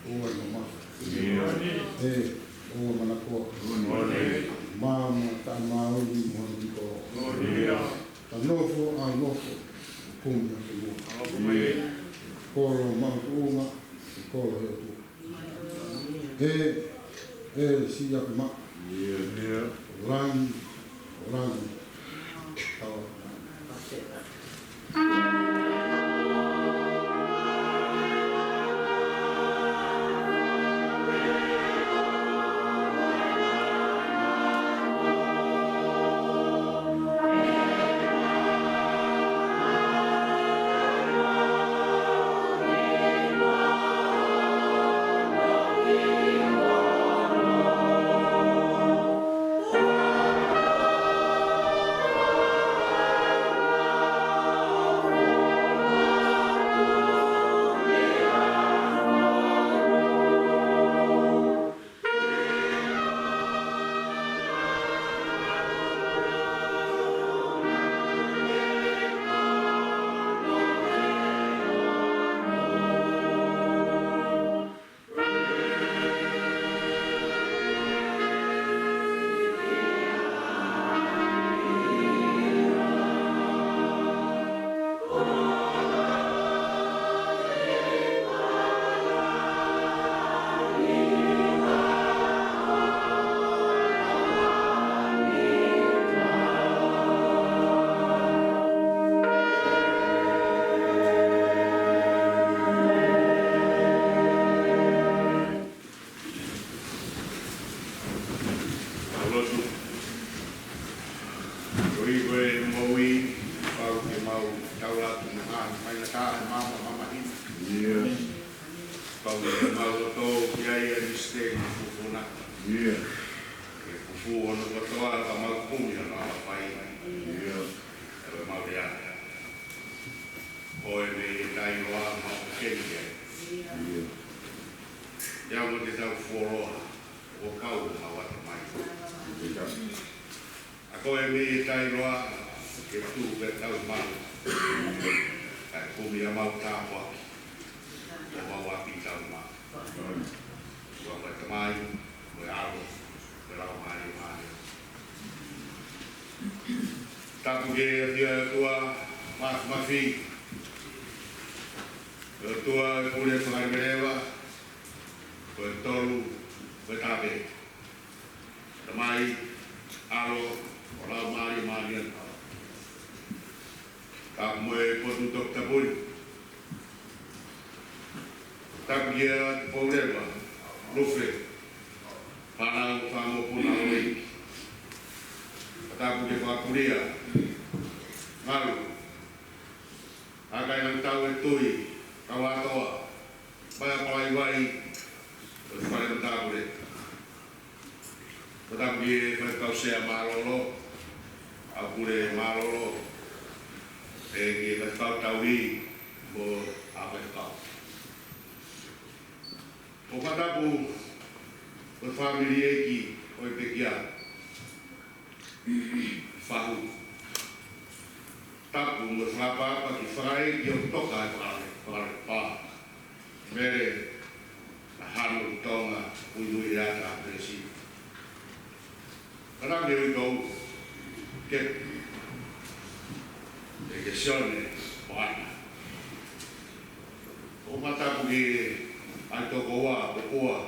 ʻoua naʻa mamafa. ʻE, ʻoua naʻa manakoa. Maama, taʻemaʻoni mo hono kolo. Ka nofo, ʻa nofo, kumi ʻa ke mua. Kolo maʻu tuʻunga, kolo he ʻOtua. ʻE, ʻe Siapi Maʻa. Langi, langi. Tau lotu. Koeʻuhi ko e moʻui, pau ke mau tau atu mo ha faingataʻa, maama, maama hina. Pau ke mau loto ki ai ʻa e misiteli fufū na. Ke fufū hono kotoa ka mau kumi hono ʻaloʻofa. ʻE mau lea. Ko e meʻa ʻe taʻeʻiloa mau kei ai. ʻIo mo te tau fuoloa, ʻo kau mau ʻatamai. ʻA ko e meʻa ʻe taʻeʻiloa, ke tuʻu ke tau malu. Kae kumi ʻa mau tāpuaki, ʻo mau ʻapi tau malu. Ko e Tamai, ko e ʻAlo, ko e Laumālie Māʻoniʻoni. Tapu ke ʻafio ʻa e ʻOtua Māfimafi, ko e ʻOtua ʻo e pule fakaleveleva, ko e tolu, ko e tape. Tamai, ʻAlo, mo e Laumālie Māʻoniʻoni. Tapu mo e potu toputapu ni. Tapu kia Tupou Leva, Lufe, fānau, fanga mokopuna ʻo e ʻEiki. Tapu kia Fakapulia, Ngalu, ʻa e kāinga tau e tui, kau ʻatoa, Paea Palaivai, ʻo e fale matāpule. Tapu ki he Faifekau Sea mālōlō, ʻa Pule mālōlō, ʻa e ki he Faifekau Tauhi mo e Faifekau. ʻOku ou fakatapu ki he fāmili ʻeiki ʻo e pekia, Fahu. Tapu mo e fakaʻapaʻapa ki he fakaʻeiki ʻoku toka e fakale, fakale pā. Mele, Hano ki Tonga, Muimui ʻEata, Pelesi. Fakatapu ki he uitou, ke, ʻe ke Sione, Moana. ʻOku ou fakatapu ki he ʻaitoko ua, ʻOkua,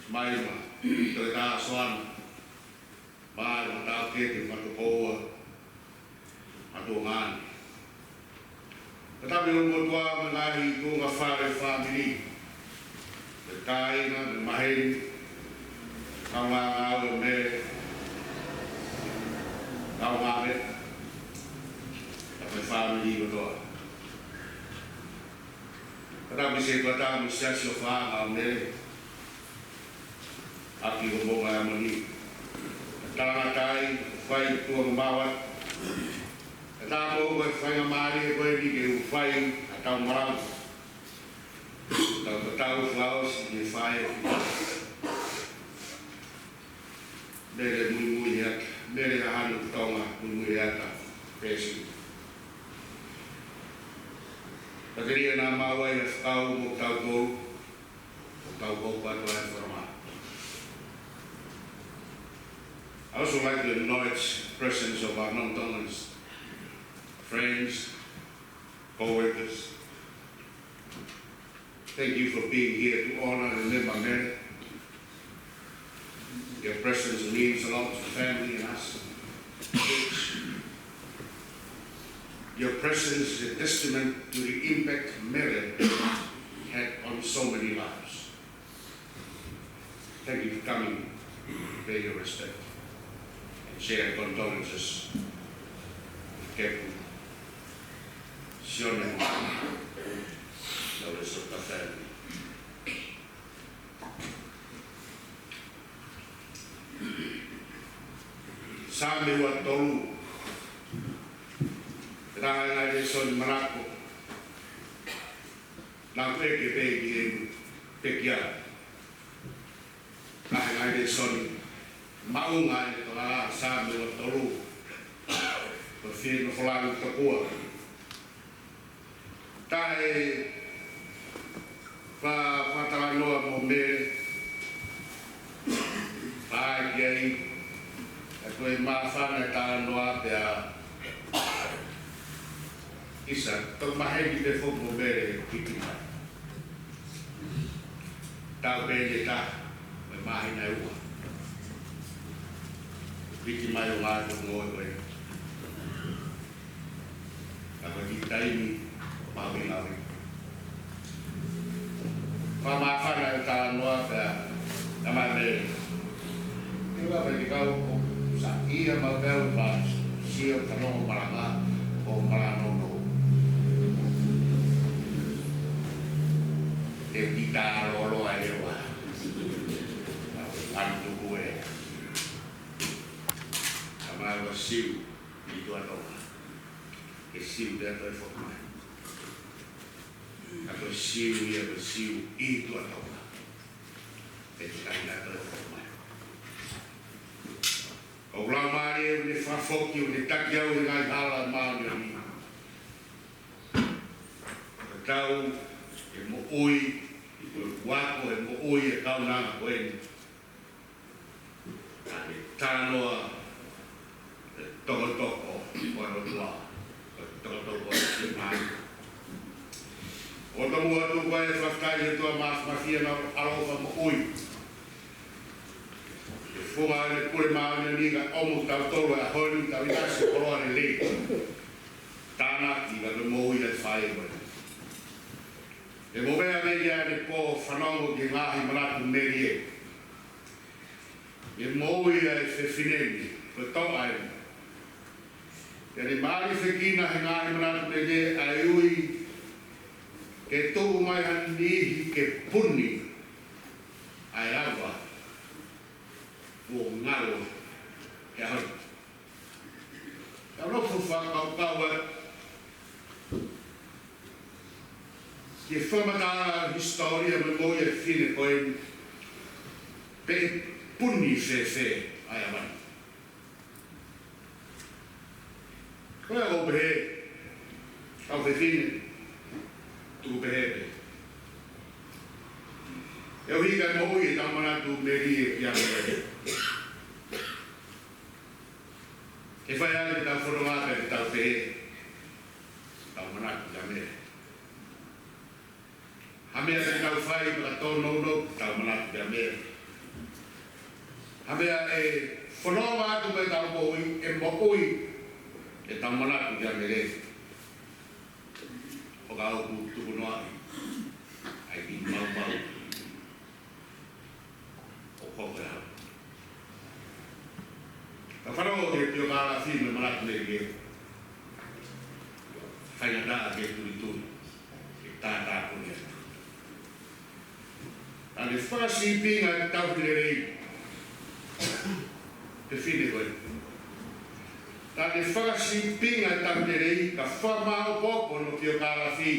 Simaima, Toketā Soana, Maʻa, Matau Kete, Matokoua, Matuʻangane. Fakatapu ki he ʻOtua mo e ngaahi tuʻunga fale fāmili, mo e kāinga, mo e maheni, kaungā ngāue mo e kaungāmeʻa, mo e fāmili kotoa. Fakatapu ki he Sētuata mo e Siasi ʻo Fānau Mele, ʻaki ko Moʻunga Heamoni. Talangataʻi, fai tuʻa mo maua. Ka tā mo ko e faingamālie ko eni ke u fai ʻa e tau malanga. Tau, tau fakaʻosi ki he faʻē. Mele Muimui ʻEata, Mele Hano ki Tonga, Muimui ʻEata, Pesi. Ka telia naʻa maʻu ai ʻa e fekau mo tautolu, ʻo tau kau patu ai fakamā. I also like to acknowledge the presence of our non-Tongans, friends, co-workers. Thank you for being here to honor and remember Mele. Your presence means a lot to the family and us. Your presence is a testament to the impact Mele had on so many lives. Thank you for coming, pay your respect, and share condolences with Captain Sione Moana, the rest of the family. Saame ua tolu. Ko e ngaahi lēsoni manako naʻa ku ʻeke pē ki he pekia. Ko e ngaahi lēsoni maʻu ʻi he Toketā Saame ua tolu. Ko e fie nofo langi tokua. Taʻe fa-, fakatalanoa mo Mele. Fai ki ai, ʻa ko e māfana e talanoa pea ʻisa, toki maheni pē foki mo Mele ʻi Piti mai. Tau pē ʻe taha, mo e māhina ʻe ua. Piti mai ʻo ngāue ko ē. Ka ko e kiʻi taimi, mahuʻinga ʻaupito. Fakamāfana e talanoa pea, ka mai Mele. Ke ua pē ki kau ko sa ia ma pea u pa, sio ka no malanga, ko malanga no no. Te pita lolo ai e ua. Ka ko e anu tuku e. Ka mai ua siu, ʻi Tuʻa Tonga. Ke siu te ʻatā e foki mai. Ka ko e siu ia ko e siu ʻi Tuʻa Tonga. Ke te kai ʻatā e foki mai. ʻOku ou laumālie ʻoku ne fakafoki ʻo ne taki au he ngaahi hala māʻoniʻoni. Ka tau e moʻui, ʻoku ako e moʻui e kaunanga ko eni. Ka ke talanoa e tokotoko ʻo e ʻOtua, ʻo e tokotoko ʻo e Siasi. ʻOku ou tomuʻa tuku ai e fakafetaʻi ki he ʻOtua Māfimafi ʻa e ʻaloʻofa moʻui. Ke funga ʻene pule māʻoniʻoni ka ʻomi kiate kitautolu he ʻaho ni, tau ʻinasi koloa lelei. Tānaki ka ke moʻui ai fai mo e. ʻE moʻui ʻa Mele ʻi heʻene pō fanongo ki he ngaahi manatu melie. ʻE moʻui ʻa e fefine ni, ko e toʻa eni. Pea ne mālifekina he ngaahi manatu melie ʻa e ui ke tuʻu mai ha niʻihi ke puni ʻa e ava. Kuo ngalo he ʻaho ni. Ka ʻoku ou fakakaukau atu ki he fakamatala hisitōlia mo e moʻui ʻa e fefine ko eni, pe ʻe puni fēfē ʻa e ʻaho ni. Ko ia ʻoku ou pehē, kau fefine, tuku pehē pē. ʻE ʻuhi ka moʻui ʻetau manatu melie ki ai. ʻE fai ange ʻetau fononga pea tau pehē, tau manatu ki ai. Ha meʻa te tau fai, pea tau nounou, tau manatu ki ai. Ha meʻa ʻe fononga atu pē ʻetau moʻui, ʻe moʻui, ʻe tau manatu ki ai. ʻO ka ʻoku tukunoaʻi ʻa e kiʻi maumau ʻo koko e ʻaho. Ka fanongo ki he piokālafi mo e manatu melie, faingataʻa ke tulituli, ke tātāpuni atu. Naʻá ne fakasīpinga e tauhi lelei, fefine ko ē. Naʻá ne fakasīpinga e tauhi lelei, ka fakamāʻopoʻopo hono piokālafi,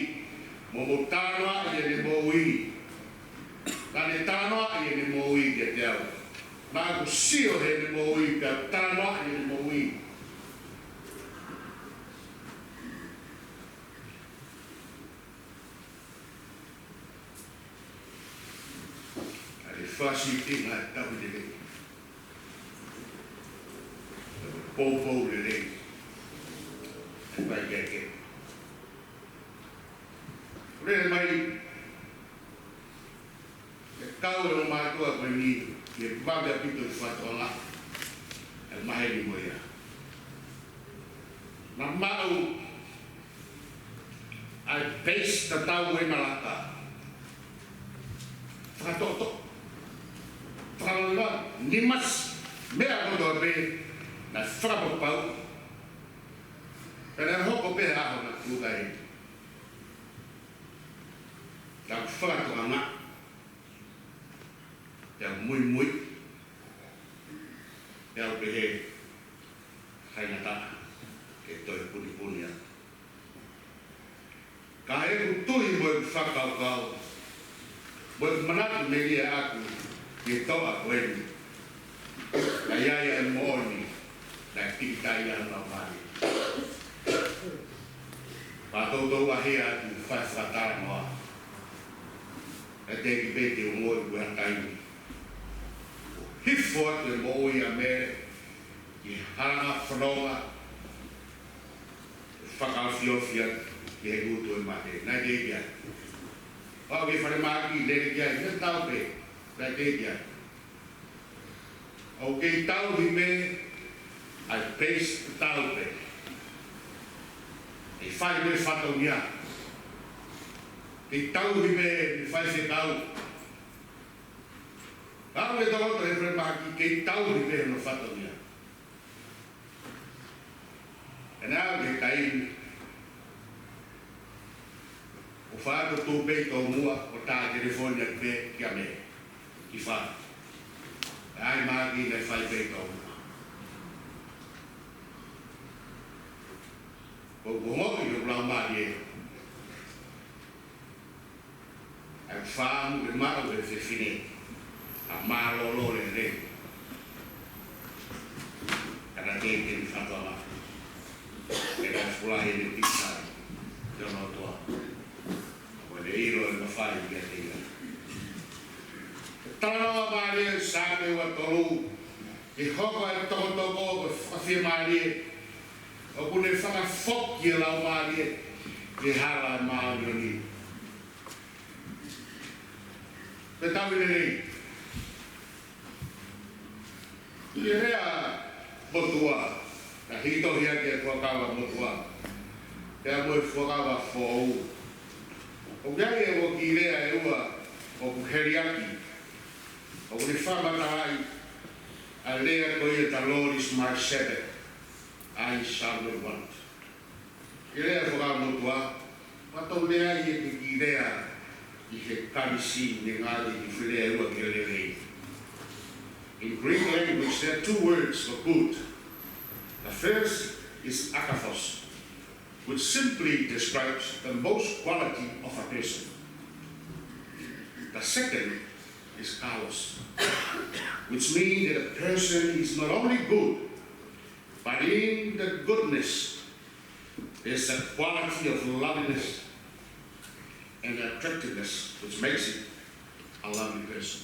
mo hono talanoaʻi ʻene moʻui. Naʻá ne talanoaʻi ʻene moʻui kiate au. Naʻá ku sio heʻene moʻui, pea talanoaʻi ʻene moʻui. Naʻá ne fakasīpinga e tauhi lelei, poupou lelei, ʻa e vai ke ke. Lele mai, ʻe kau e ongo mātuʻa ko eni, ʻi he vave ʻaupito e fakatoʻanga, ʻa e maheni mo ia. Naʻa maʻu ʻa e peisi tatau ʻena laka. Fakatoʻotoʻo. Fakalongolongo. Nimasi. Meʻa kotoa pē naʻe fakapapau. Pea naʻe hoko pē ʻaho naʻa ku kai. Naʻa ku fakatoʻanga. Pea muimui. Pea u pehē, faingataʻa ke toe punipuni atu. Ka ʻi heʻeku tui mo ʻeku fakakaukau, mo ʻeku manatu melie ʻaʻaku ki he toʻa ko eni, naʻe ʻi ai ʻa e moʻoni naʻe pīkitai ai hono laumālie. Pea toutou ʻaʻahi atu ʻo fai fakatalanoa. Naʻe teʻeki pē te u ongoʻi ko e hā e taimi. Hifo atu e moʻui ʻa Mele ki he halanga fononga, fakaofiofi atu ki he ngutu ʻo e mate. Naʻe teʻeki ai. Pea u ʻi he falemahaki, lele ki ai, naʻe tau pē. Naʻe teʻeki ai. ʻOku kei tauhi pē ʻa e peisi tatau pē. ʻE fai pē fatongia. Kei tauhi pē ʻe faifekau. Ka ʻoku kei tauhi pē falemahaki, kei tauhi pē hono fatongia. Pea naʻe aʻu ki he taimi ʻoku faʻa tuʻu pē tomuʻa ʻo tā telefoni atu pē kia Mele ki fale. Pea ʻai mahaki naʻe fai pē tomuʻa. Ko u ongoʻi ʻi hoku laumālie ʻa e fāmu ʻe maʻu ʻe he fefine, ʻa e mālōlō lelei. Ka naʻe teʻeki ke ne fakatoʻanga. Ke na fulahi ʻene pisa ki hono ʻOtua. Ko ʻene ʻilo ʻe mafai kiate ia. Talanoa mālie Saame ua tolu, ke hoko ʻa e tokotoko ko e fakafiemālie, ʻoku ne fakafoki e laumālie ki he hala ʻo e māʻoniʻoni. Pea tauhi lelei. ʻI he lea motuʻa, naʻe hiki tohi ʻaki e Fuakava Motuʻa pea mo e Fuakava Foʻou. ʻOku ʻi ai e ua kiʻi lea ʻe ua ʻoku heliaki, ʻoku ne fakamatalaʻi ʻa e lea ko ia, "The Lord is my shepherd, I shall not want." ʻI he lea Fuakava Motuʻa, pea tau lea ʻi he kiʻi lea ʻi he Kalisi, ne ngali ʻi he lea ʻe ua ki he lelei. In Greek language, There are two words for good. The first is agathos, which simply describes the most quality of a person. The second is kalos, which means that a person is not only good, but in the goodness, there's a quality of loveliness and attractiveness which makes it a lovely person.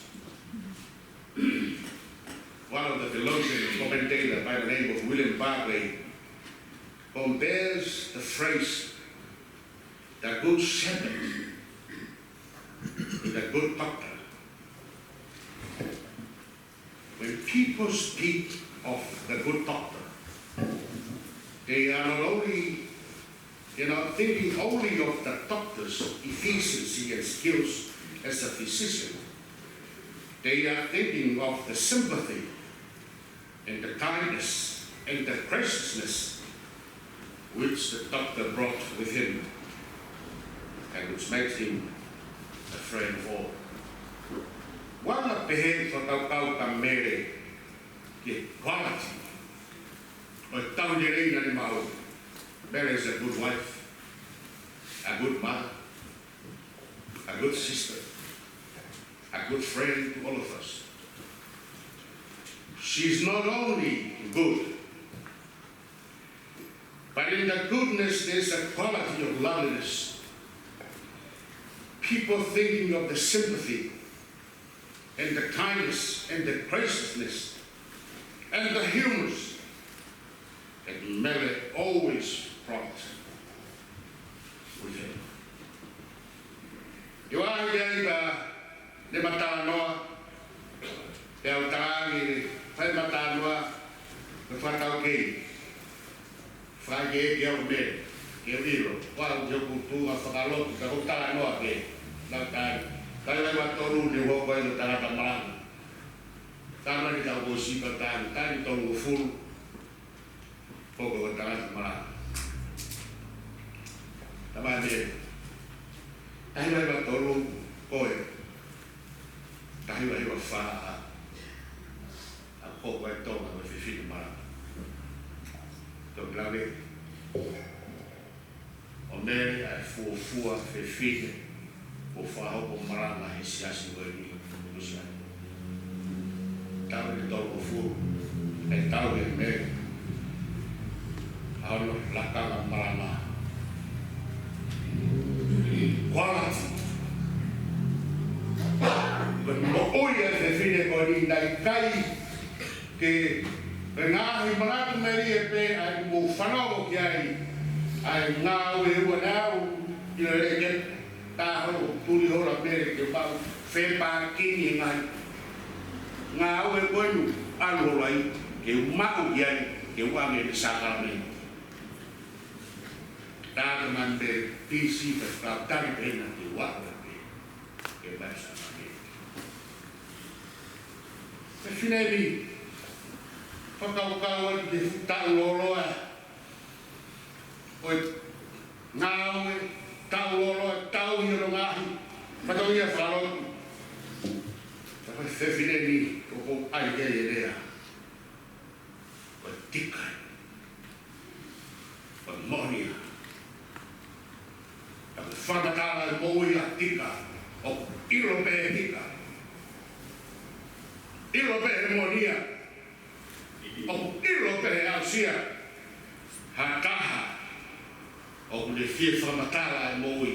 One of the theologians and commentator by the name of William Barclay compares the phrase the good shepherd with a good doctor. When people speak of the good doctor, they are not only, they're not thinking only of the doctor's efficiency and skills as a physician. They are thinking of the sympathy and the kindness and the graciousness which the doctor brought with him, and which makes him a friend of all. Ua na pehē fakakaukau kia Mele ki he quality ʻo e tauhi lelei naʻa ne maʻu. Mele is a good wife, a good mother, a good sister, a good friend to all of us. She's not only good, but in the goodness, there's a quality of loveliness. People thinking of the sympathy and the kindness and the graciousness and the humors that Mele always brought with him. ʻI he ʻaho ni ʻa e talanoa, ʻe au talaange, fai ʻema talanoa, ʻo fakataukei. Fai ke ke au me, ke ʻilo, ʻoku ʻi hoku tuʻunga fakalotu, ka ko e talanoa pē, lau tani. Taʻu ʻe valu tolu ne u hoko ai ko e tangata malanga. Taimi ni ʻoku ou sipa taimi, taimi tolungofulu. Hoko ko e tangata malanga. Taimi ni, taʻu ʻe valu tolu, ko e, taʻu ʻe valu fā, ʻa e hoko ʻa Tonga ko e fefine malanga. Toki lave, ʻo Mele ʻa e fuofua fefine kuo fakahoko malanga he siasi ko eni, Nuʻusila ni. Taʻu ʻe tolungofulu, ʻe tauhi ʻe Mele ʻa hono lakanga malanga. Quality. Ko e moʻui ʻa e fefine ko eni naʻe ʻikai ke, ke ngaahi manatu melie pē ʻa e mou fanongo ki ai, ʻa e ngāue ʻoku nau ʻilo leke, taha ʻo tuli holo Mele ke mau fepākini e ngaahi ngāue ko eni ʻalu holo ai, ke u maʻu ki ai, ke u ʻoange ʻene sākalamēniti. Taha mai Mele, pisi ka fakatali pē na ke u ʻoange pē, ke mai sākalamēniti. Fefine ni, fakakaukau atu ki he fuʻu taʻu lōloa ʻo e ngāue, taʻu lōloa, taʻu ʻi hono ngaahi fatongia fakalotu. Ka ko e fefine ni, ʻoku ou ʻai ki ai e lea, ko e tika, ko e moʻoni ia. Ka ko e fakamatala e moʻui ʻa e tika, ʻoku ʻilo pē he tika, ʻilo pē he moʻoni ia, ʻoku ʻilo pē he aʻusia ha taha ʻoku ne fie fakamatala e moʻui.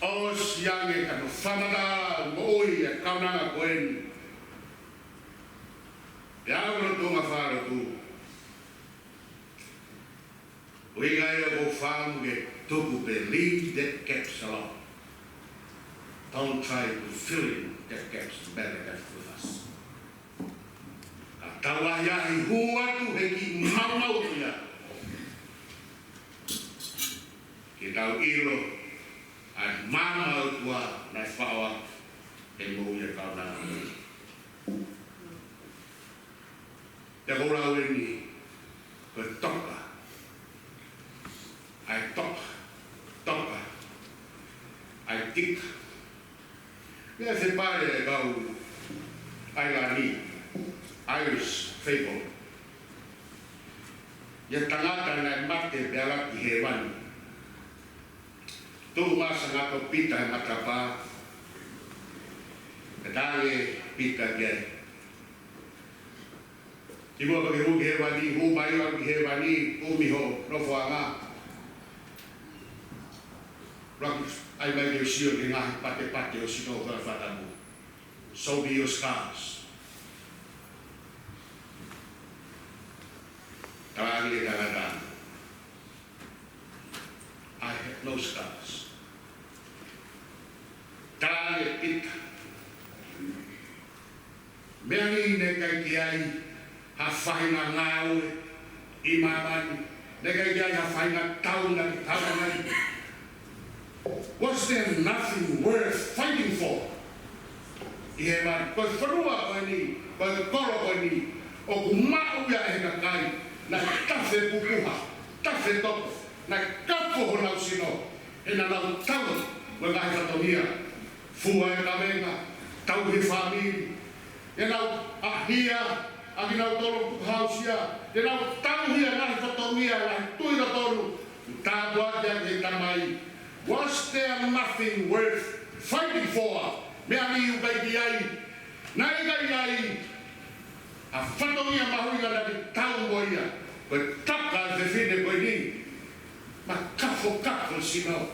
ʻOsi ange ka ne fakamatala e moʻui ʻa e kaunanga ko eni. Pea ʻoku ou tuʻunga fakalotu. ʻUhinga ia ʻoku ou fakaʻamu ke tuku pē, leave that gaps alone. Don't try to fill in that gaps, Mele left with us. Ka tau ʻahiʻahi hū atu he kiʻi maumau ia, ke tau ʻilo ʻa e maama ʻo e ʻOtua naʻe faʻo atu he moʻui ʻa e kaunanga. Pea ko e lau eni, ko e toka. ʻA e toka, toka, ʻa e tika. Meʻa fepale ʻa e kau ʻAilani, Irish fable. ʻI he tangata naʻe mate pea ala ki hēvani. Tuʻu mai ʻa Sangato Pita he matapā. Pea tali ʻe Pita ki ai, kimuʻa pea ke hū ki hēvani, hū mai ʻo aʻu ki hēvani, kumi hoʻo nofoʻanga. Laki ai mai ke u sio ki he ngaahi patepate ʻo ho sino, ko e fakatapu. Show me your scars. Tali ʻe he tangata, I have no scars. Tali ʻe Pita, meʻa ni naʻe ʻikai ke ʻi ai ha faʻahinga ngāue ʻi māmani, naʻe ʻikai ke ʻi ai ha faʻahinga tau naʻa ke tau ai. Was there nothing worth fighting for? ʻI hēvani, ko e fonua ko eni, ko e kolo ko eni, ʻoku maʻu ia ʻe he kakai naʻe tafe pupuha, tafe toto, naʻe kafo honau sino, he naʻa nau tau mo e ngaahi fatongia, fua e kavenga, tauhi e fāmili, ʻenau ʻahia ʻa kinautolu ʻoku hausia, ʻenau tauhi ʻa e ngaahi fatongia, ngaahi tui totonu, tāpuaki ʻa e Tamai. Was there nothing worth fighting for? Meʻa ni ʻoku ʻikai ke ʻi ai, naʻe ʻikai ʻi ai ha fatongia mahuʻinga naʻa ke tau mo ia. Ko e toka ʻa e fefine ko eni, makafokafo sino.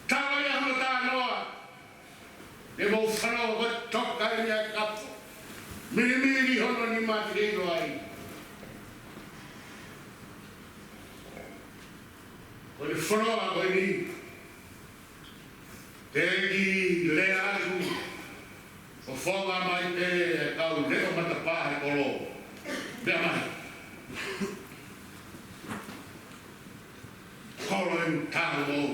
Tala ia hono talanoa, te mou fanongo, ko e toka eni ʻa e kafo. Milimili hono nima ke ʻilo ai. Ko e fonua ko eni, te ki lea atu, ʻo fonga mai pē e kau leʻo matapā he kolo. Meʻa mai. Kolo eni, tau mou.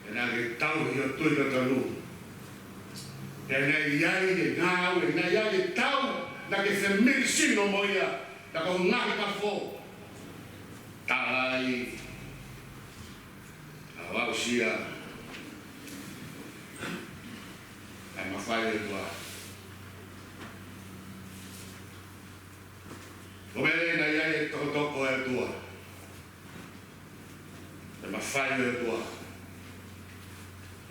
Pea naʻa ke tauhi ʻo tui totonu. Pea naʻe ʻi ai e ngāue, naʻe ʻi ai e tau naʻa ke femilisino mo ia, ka ko e ngaahi kafo. Tala ai, ʻa vausia ʻa e mafai ʻo e ʻOtua. Ko e meʻa naʻe ʻi ai e tokotoko ʻo e ʻOtua, e mafai ʻo e ʻOtua.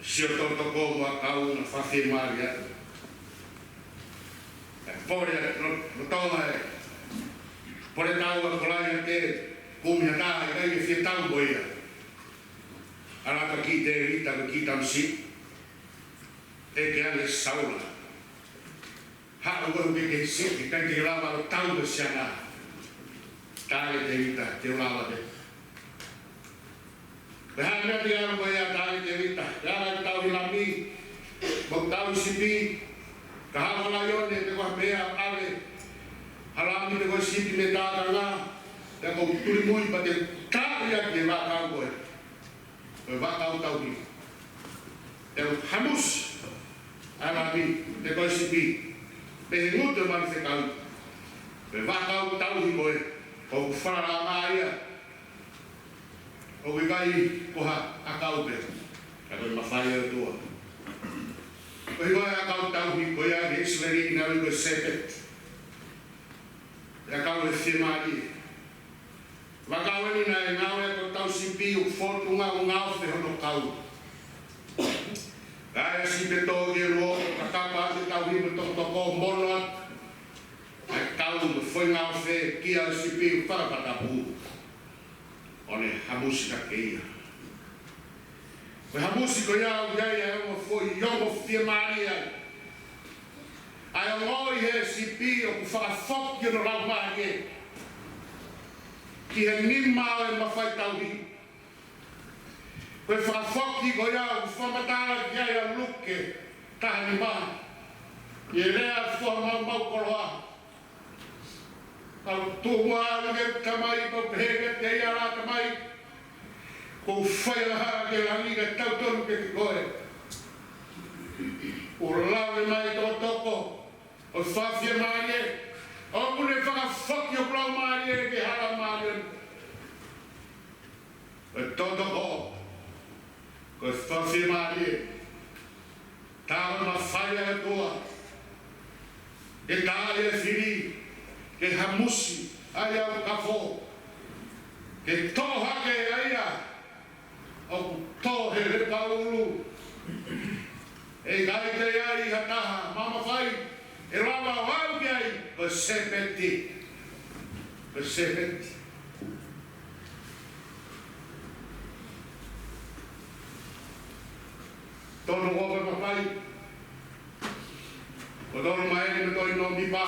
Sio tokotoko mo e kau naʻe fakafiemālie atu. E pole ʻa lo-, lolotonga e pole tau ʻa Kolaiate, kumi ha taha ʻikai ke fie tau mo ia. Ala atu ki Tēvita, ki Tamasiʻi, ʻeke ange ʻe Saula, haʻu koe ke ke siʻi, ʻikai te ke lava ʻo tau mo e siana. Tali ʻe Tēvita, te u lava pē. Pea hanga atu ia mo ia, tali ʻe Tēvita, pea ala ʻo tauhi lami, mo tauhi sipi, ka haʻu ha laione pe ko ha meʻa ʻave ha lami pe ko e sipi mei he tākanga, pea ko u tulimui pea te u tauhi ia ki he vaʻakau ko ē. Ko e vaʻakau tauhi. Te u hamusi ʻa e lami pe ko e sipi mei he ngutu ʻo e manu fekau. Ko e vaʻakau tauhi ko ē, ʻoku falala mai ia. ʻOku ʻikai ko ha ʻakau pē, ka ko e mafai ʻo e ʻOtua. Ko e ʻakau tauhi ko ia ʻa ʻIsileli naʻe ui ko e serpent. ʻAkau ʻe fiemālie. Vaʻakau eni naʻe ngāue ko e tauhi sipi ʻoku fōtunga ʻo ngaofe hono kau. Kae ʻai sipi ʻe toko ua, ka kapa ʻa e tauhi mo e tokotoko mono atu ʻa e kau mo e foʻi ngaofe ki he sipi ʻoku fakapatapu, ʻo ne hamusi hake ia. Ko e hamusi ko ia ʻoku ʻi ai ʻa e ongo foʻi ongo fiemālie ai. ʻA e ongoʻi ʻe he sipi ʻoku fakafoki hono laumālie ki he nima ʻo e mafai tauhi. Ko e fakafoki ko ia ʻoku fakamatala ki ai ʻa Luke taha nima, ʻi he lea ʻa e foha maumau koloa. Kau tuʻu ʻalu ki he Tamai, kau pehē kiate ia, ʻAla Tamai, kuo u fai ʻa e hā ki he langi kae tautonu kiate koe? Kuo lave mai e tokotoko ʻo fakafiemālie, ʻoku ne fakafoki hoku laumālie ki he hala mālie. Ko e tokotoko, ko e fakafiemālie, tā ko e mafai ʻa e ʻOtua. Ke taaʻi e fili, ke hamusi ʻa e au kafo, ke toʻo hake ʻa ia ʻoku tō he lepaulu. ʻE ʻikai toe ʻi ai ha taha maumau fai ʻe lava ʻo aʻu ki ai, ko e sēpeti. Ko e sēpeti. Tonu ko e mafai. Ko tonu mai ni me toi no mi pa.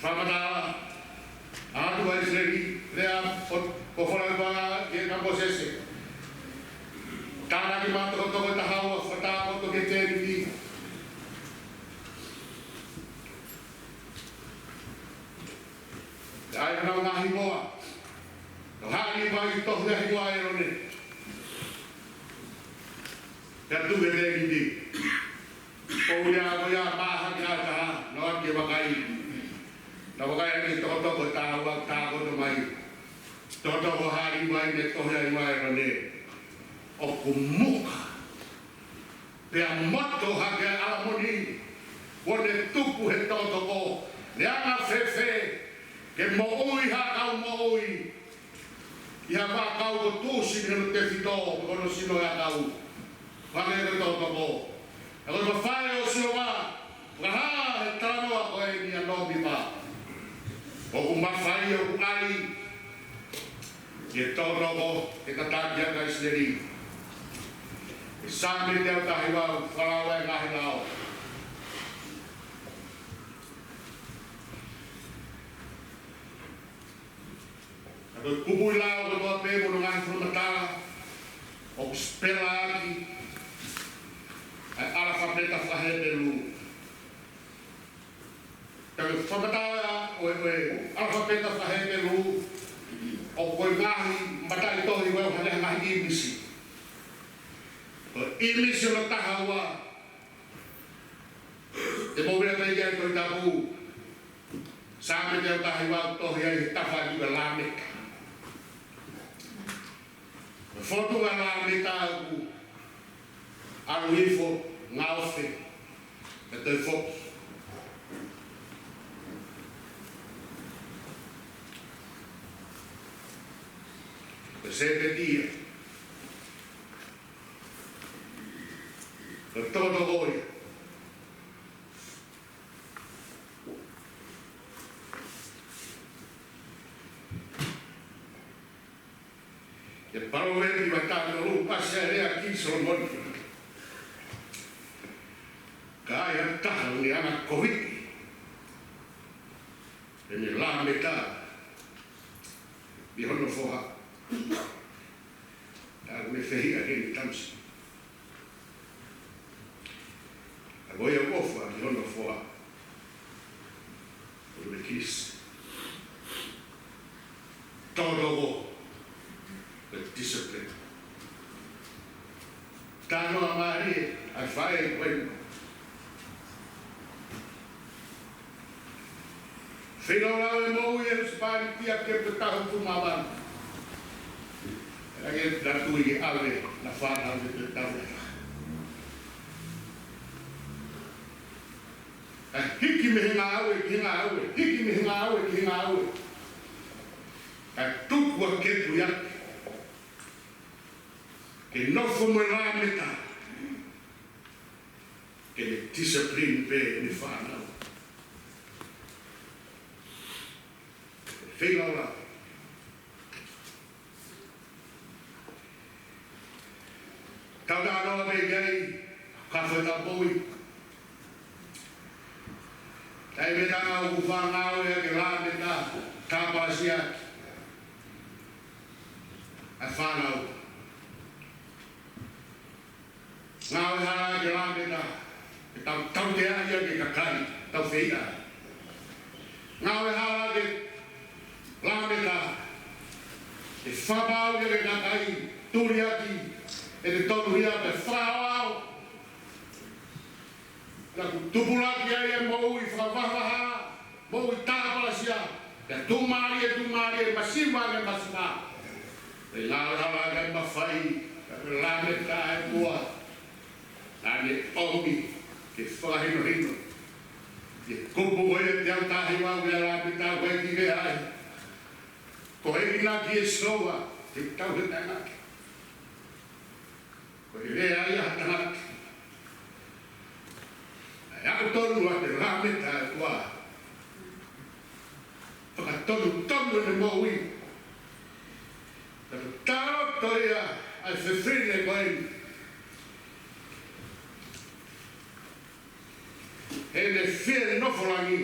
Fakamatala ʻa e ʻOtua ʻa ʻIsileli, lea ʻo, ʻo fala pa ke ka Mōsese. Tānaki mai tokotoko ʻe taha ua, fata ko to ke tēniti. ʻAi ʻa e ngaahi hingoa. ʻO haʻi mai tohi ʻa e hingoa ʻa ʻĒlone. Ka tu ke tēniti. ʻO ia, ʻo ia, maha ki a taha, na wa ke vakai. Na vakai ʻa e tokotoko ʻe taha ua, tā ko to mai. Tokotoko haʻi mai ne tohi ʻa e hingoa ʻa ʻĒlone. ʻOku muka. Pea moto hake ʻa ʻAlamoni, kuo ne tupu he tokotoko, ne anga fēfē, ke moʻui ha kau moʻui, ʻi ha fakakau ko tusi ni no tefito, ko no sino ʻa e kau, hake he tokotoko. ʻA ko e mafai ʻo Sihova, fakahā he talanoa ko eni ʻa Nōmipa. ʻOku mafai ʻoku ʻai, ʻi he tokotoko, ʻe tataki ʻa e kakai ʻIsileli. ʻE Saame teau taha hiva, fala ʻa e ngaahi lao. ʻA ko e kupuʻi lao kotoa pē mo hono ngaahi fakamatala, ʻoku sipela ʻaki ʻa e ʻalafapeta faka-Hepelū. Ka ko e fakamatala ʻo e, ʻo e ʻalafapeta faka-Hepelū, ʻoku ʻi ai e ngaahi mataʻitohi ʻoku ʻi ai e ngaahi ʻīmisi. Ko e ʻīmisi hono taha ua, ʻe mou lea pē ia ʻi he Tohi Tapu, Saame teau taha hiva, tohi ai he tafaʻaki ʻo Lāmeka. Fotu ʻa Lāmeka ʻoku ʻalu hifo, ngaofe, pea toe foki. Ko e sēpeti ia. Ko e tokotoko ia. ʻI he Palōveepi vahe taha tolu, pasi ʻa e lea ki Solomone. Ka ai ha taha ʻoku ne ʻanakoviʻi ʻene Lāmeka mei hono foha, ka ʻoku ne fehiʻa ki heʻene tamasiʻi. Ka ko ia ʻoku ʻofa ki hono foha, ʻoku ne kisi. Tokotoko, ko e discipline. Talanoa mālie ʻa e faʻē ko eni. Feilaulau e moʻui ʻa e husepāniti ʻa e kau taʻu ʻe tolu mā valu. ʻA ia naʻa tui ke ʻave ʻena fānau ki he taʻu ʻe taha. ʻA e hiki mei he ngāue ki he ngāue, hiki mei he ngāue ki he ngāue. Kae tuku ʻa e kepu ia ke nofo mo e Lāmeka. Ke ne discipline pē ʻene fānau. Feilaulau. Tau talanoa pē ki ai, ka fai ta poi. Taimi ʻe taha ʻoku fangāue ʻa e Lāmeka, tāpalasia ʻa e fānau. Ngāue hala ʻa e Lāmeka, ʻe tau, tautea ia ki he kakai, tau feia. Ngāue hala ʻa e Lāmeka, ʻe fakamaau ia ki he kakai, tuliaki, ʻe te tonu ia pē fakaʻaoʻao. Naʻa ku tupulaki ai e moʻui fakavahaʻa, moʻui tāpalasia, ʻe tuʻumālie, tuʻumālie, masiva, ʻe masiva. ʻE ngāue hala ʻa e mafai, ʻa e Lāmeka ʻe ua. Naʻá ne ʻomi ke fakahinohino ʻi he kupu ko ia ʻe teau taha hiva ʻo e Lameta, ʻoku ʻikai ke lea ai. Ko e ʻEiki naʻe sio ki he tauhi ʻa e tangata. Ko e lea ia ʻa e tangata. Naʻe aʻu tonu ʻa e Lameta ʻa e ʻOtua. Fakatonutonu ʻene moʻui. Ka ko e taʻoto ia ʻa e fefine ko eni, heʻene fie nofo langi.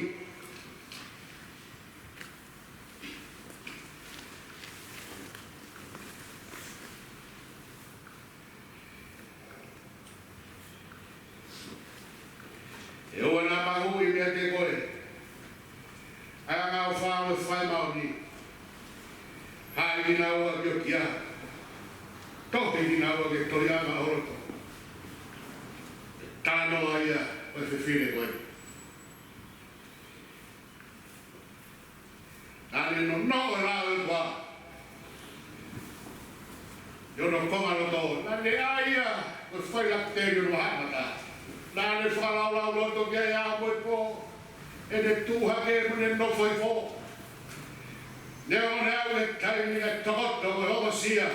ʻE ʻoua naʻa mahuʻinga kiate koe ʻa e anga ʻofa ʻo e fai māʻoniʻoni. Haʻi kinaua ki he ʻOtua. Tohi kinaua ki he tohi ʻa e anga ʻo e loto. Talanoa ia ʻo e fefine ko ē. Naʻá ne nonoʻo e lao ʻa e ʻOtua ʻi hono konga loto. Naʻá ne ʻai ia ko e fai laku teli ʻo hono haʻamata. Naʻá ne fakalaulauloto ki ai ʻa e ʻaho mo e pō. ʻEne tuʻu hake mo ʻene nofo hifo. Neongo ʻene aʻu he taimi naʻe tokoto mo e ongosia.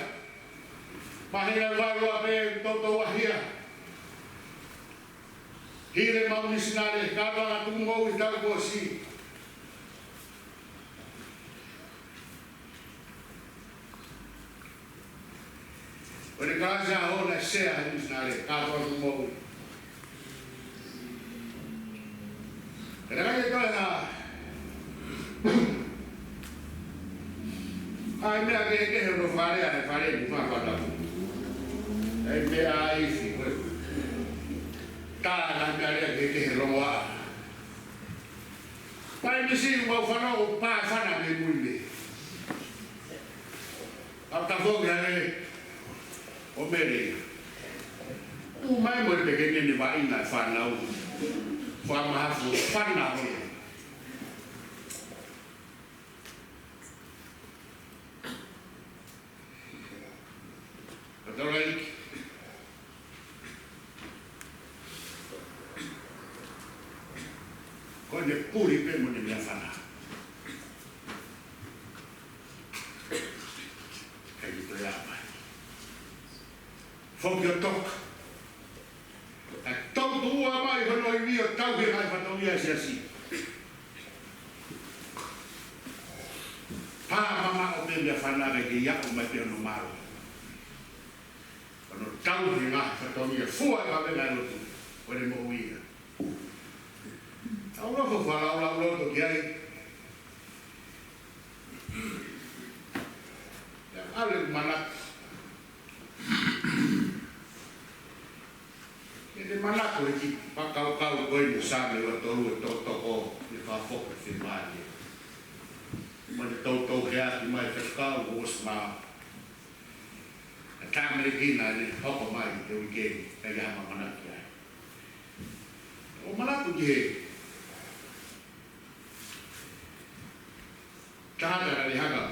Māhina ʻe valu ʻa pē ʻoku toutou ʻaʻahi ia. Hili ʻemau misinale, kātoanga tuʻutuʻuni ʻi he taʻu kuo ʻosi. Ko e kalasi ʻa hono sea he misinale, kātoanga tuʻutuʻuni. Ka naʻe ʻikai ke toe ha- ʻa e meʻa kehekehe ʻo e fale, ʻa e fale ni fā fā tapu. ʻA e meʻa ifi, ko e tā na meʻa lea kehekehe longoaʻa. Pea ʻi he misi mau fanongo ʻo pā fana me mui me. ʻA ka fō kia e ʻo Mele. ʻOmai mo e pekene ne vaʻinga e fānau. Fakamahafu fana hole. Ka tau laiki. Ko ʻene puli pē mo ʻene meʻafana. ʻIkai ke toe ʻā mai. Foki ʻo toka. Kae toutou ʻā mai hono ivi ʻo tauhi e ngaahi fatongia ʻa e siasi. Pā mamaʻo pē meʻafana kae kei aʻu mai pē hono mālohi. Hono tauhi e ngaahi fatongia, fua e kavenga ʻo e lotu, ko ʻene moʻui ia. Tau nofo fakalaulauloto ki ai. Pea ʻalu ʻo manako. ʻI heʻene manako he kiʻi fakakaukau ko eni ʻo e Saame ua tolu, ʻe tokotoko, ʻe fakafoki e fiemālie. Mo ʻene toutou heʻaki mai e fekau ʻo ʻosi maʻu. ʻA e Tāmate kina ʻene hoko mai he uike ni, ʻikai ha manako ki ai. ʻO manako ki he tangata naʻe hanga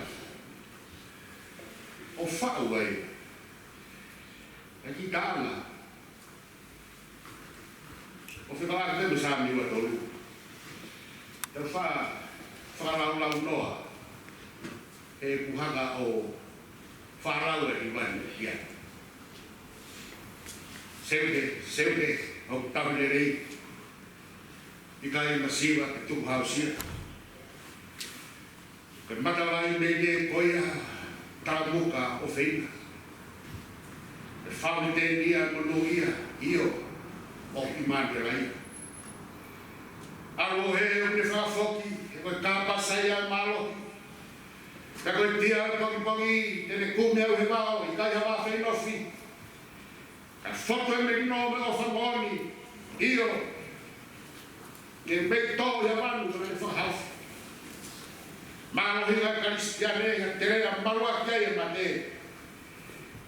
ʻo faʻu ai ʻa e kiʻi taʻanga ʻo fekauʻaki pē mo e Saame ua tolu. Tau fa-, fakalaulaunoa he ʻoku hanga ʻo fālau e ʻi vani ia. Seuke, seuke, ʻoku tauhi lelei. ʻIkai masiva ke tukuhausia. Ko e matavai mei he ko ia talamuka ʻofeina. Ko e fauniteni ia monūʻia, ʻio, ʻoku ʻImanuela ia. ʻAlu ʻo hē ʻo ne fakafoki, he ko e kāpasa ia ʻo e mālohi. Ka ko e tia ʻo e pongipongi, te ne kumi au he vao, ʻikai ha vao feʻinofi. Ka fotu e melino mo e ʻofa moʻoni, ʻio, ne mei tō ia manu, ka ne fakahaofi. Mālohi ʻa e Kalisitiane, ʻa e tele ʻa e maluʻaki ʻa e mate.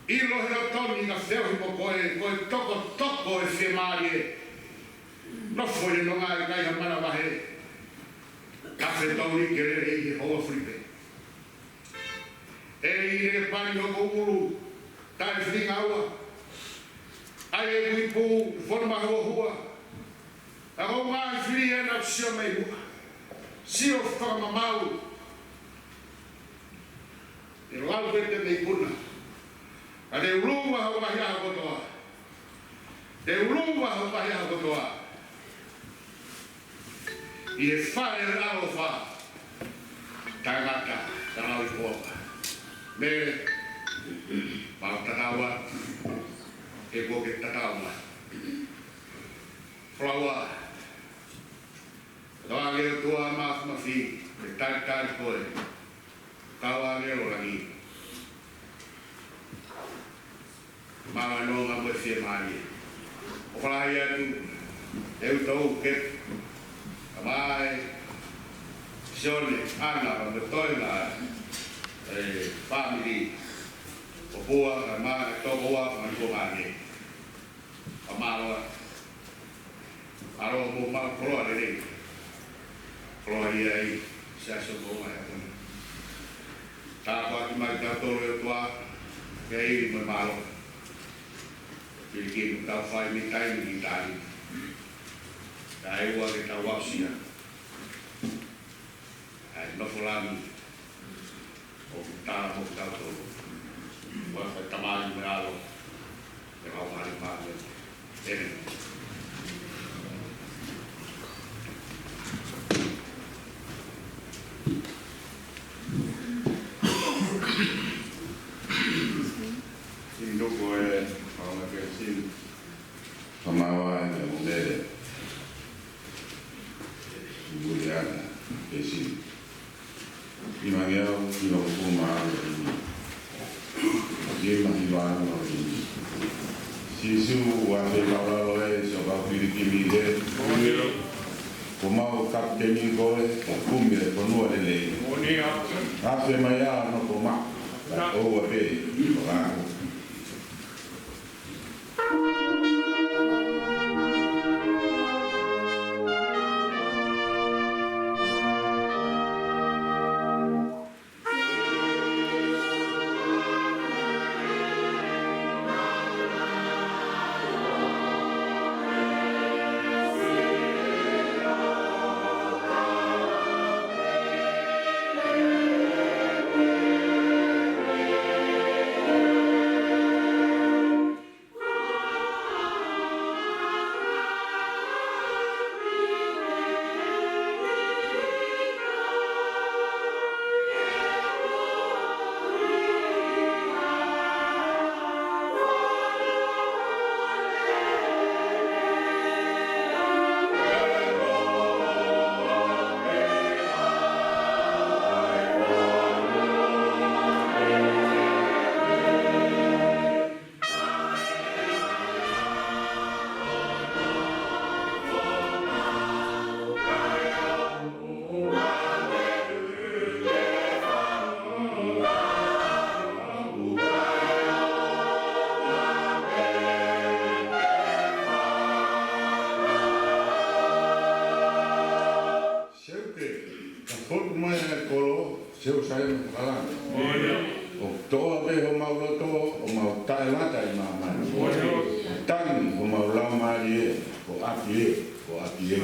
ʻIlo he lotoni ka feohi mo koe, ko e tokotoko e fiemālie. Nofo ʻi he nonga ʻikai ha manavahē. Ka fetaulaki ke lele ʻi he houa fuli pē. ʻEiki, ne ke pani hoku ʻulu taʻefilingaua. ʻA e kui pū, fono mahuohua. ʻA ko mai fili ʻena sio mei muʻa. Sio fakamamau. ʻE lau pē te mei puna. ʻA te ʻuluva ho mahi ʻa kotoa. Te ʻuluva ho mahi ʻa kotoa. ʻI he fale ʻaloʻofa. Tangata, tangata i koa. Mele, mau tatau atu. Ke kuo ke tatau mai. Falaua. Tau ange ʻOtua Mafimafi, ke talitali koe. Kau ange ʻo langi. Mālō e nonga mo e fiemālie. ʻOku ou fakahā atu, ʻe ʻutou ke, ka mai, Sione, ʻAna, ka mo e toenga, e, fāmili, ʻo Pua, ka mai, Tokoua, ka mo e Tuamālie. Ka mālō atu. Mālō mo mau koloa lelei. Koloa ia ʻi he Siasi ʻo Tonga he ʻaho ni. Tāpuaki mai kitautolu ʻe ʻOtua, ke ʻi ai mo e mālō. Fili ki he tau fai mei taimi ki taimi. Kae ʻoua ke tau aʻusia ʻa e nofo langi ʻoku tala mo kitautolu. Mo e Tamai mo e ʻAlo, mo e Laumālie Māʻoniʻoni. ʻĒmeni. Kiʻi nofo e, ʻa e Peresiteni. Kamau ai, ʻa e Mele. Iuliana, Peresiteni. Nima ngeau, nima uofulu mā ua ʻi ni. Nima hiva ua ʻi ni. Sīsū, ʻoua te mau lalo ai, so kau pilikimi he. Ko mau kapiteni koe, ʻo kumi e fonua lelei. Afe mai ʻa hono koma. ʻOua pē, ʻo lalo. Seuke, ka fotu mai e kolo, seu sai mo kalanga. ʻOku toʻo pē homau loto, ʻo mau taʻelata ʻi māmani. ʻOku tangi homau laumālie, ko ʻApie, ko ʻApie.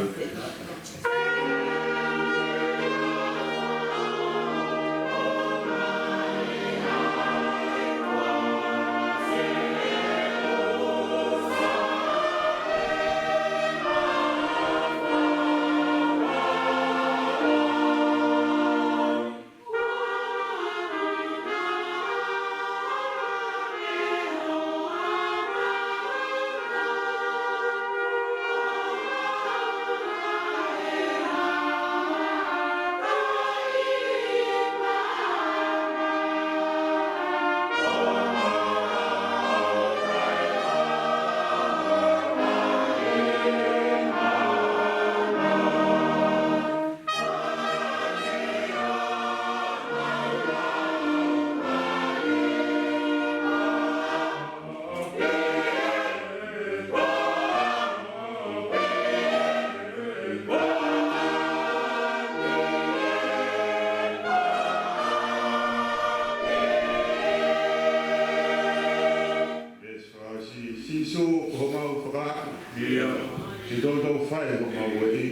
Ke toutou fai homau ueʻi.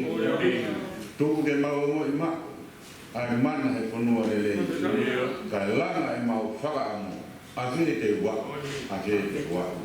Tuku ke mau ongoʻi maʻu ʻa e mana he fonua lelei. Kae langa ʻemau fakaʻamu. ʻAfē te u aʻu, ʻafē te u aʻu.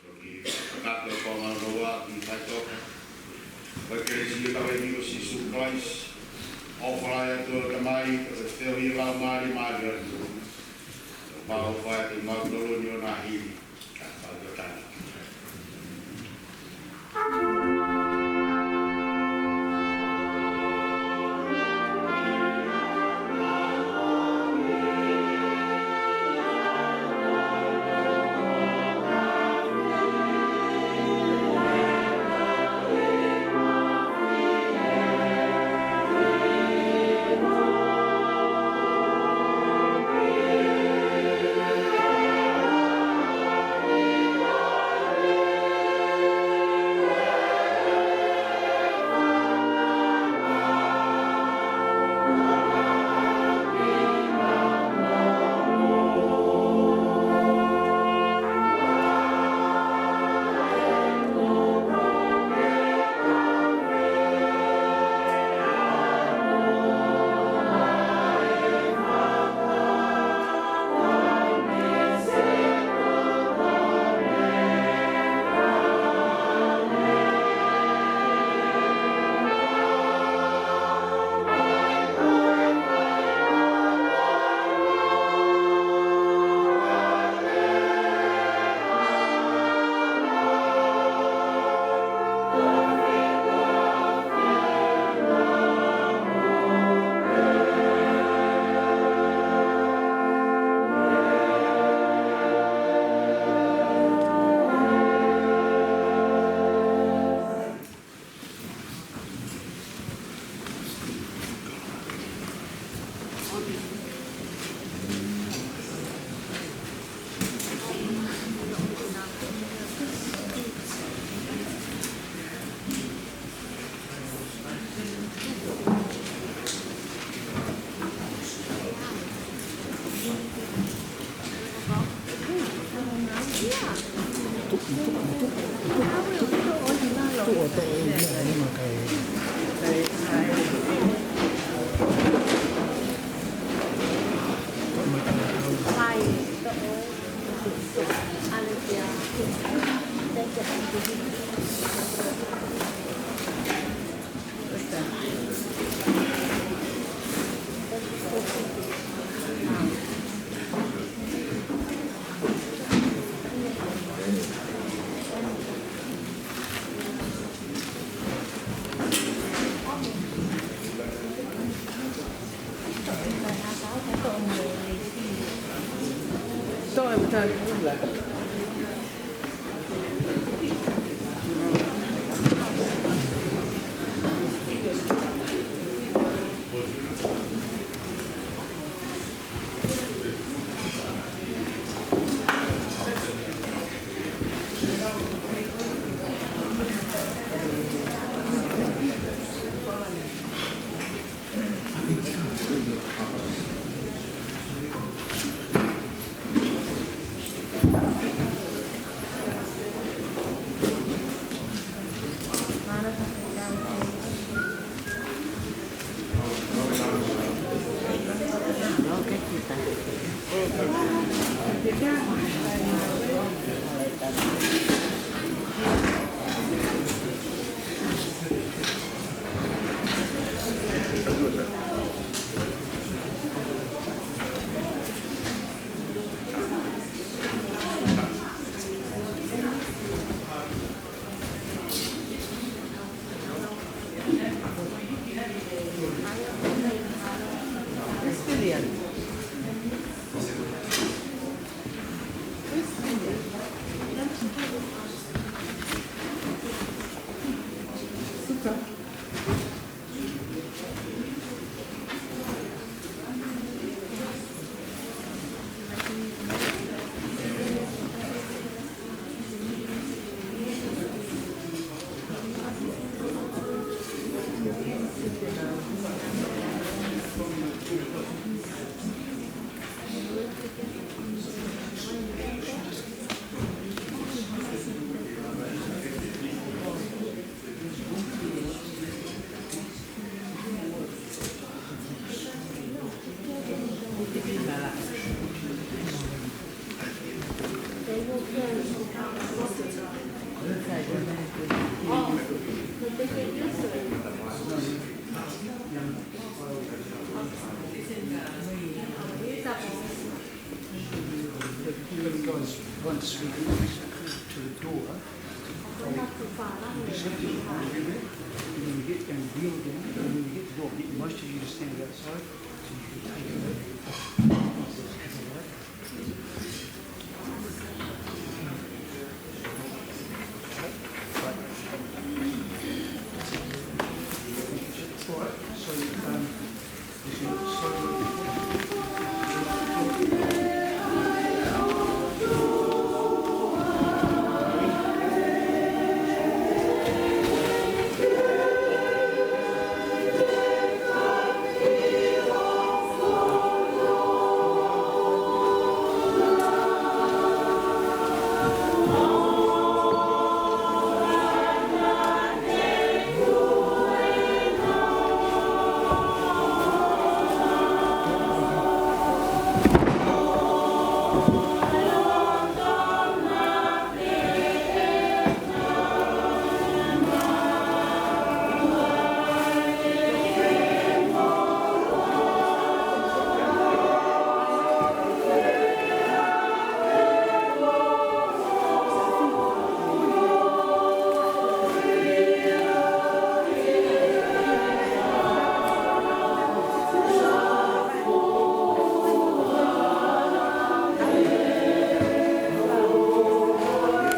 Toki fakatapu e konga noa ki he faitoka. Ko e kelesi ʻa e ʻEiki ko Sīsū Kalaisi, ʻofa lahi ʻa e ʻOtua ko e Tamai, ko e feohi ʻa e Laumālie Māʻoniʻoni, ʻo pau fai atu mautolu ni ʻo na hili, ka pau to tana. Once we reach to the door, you just have to move it, and then you get and wheel again, and when you get the door, get most of you to stand outside, so you can take it.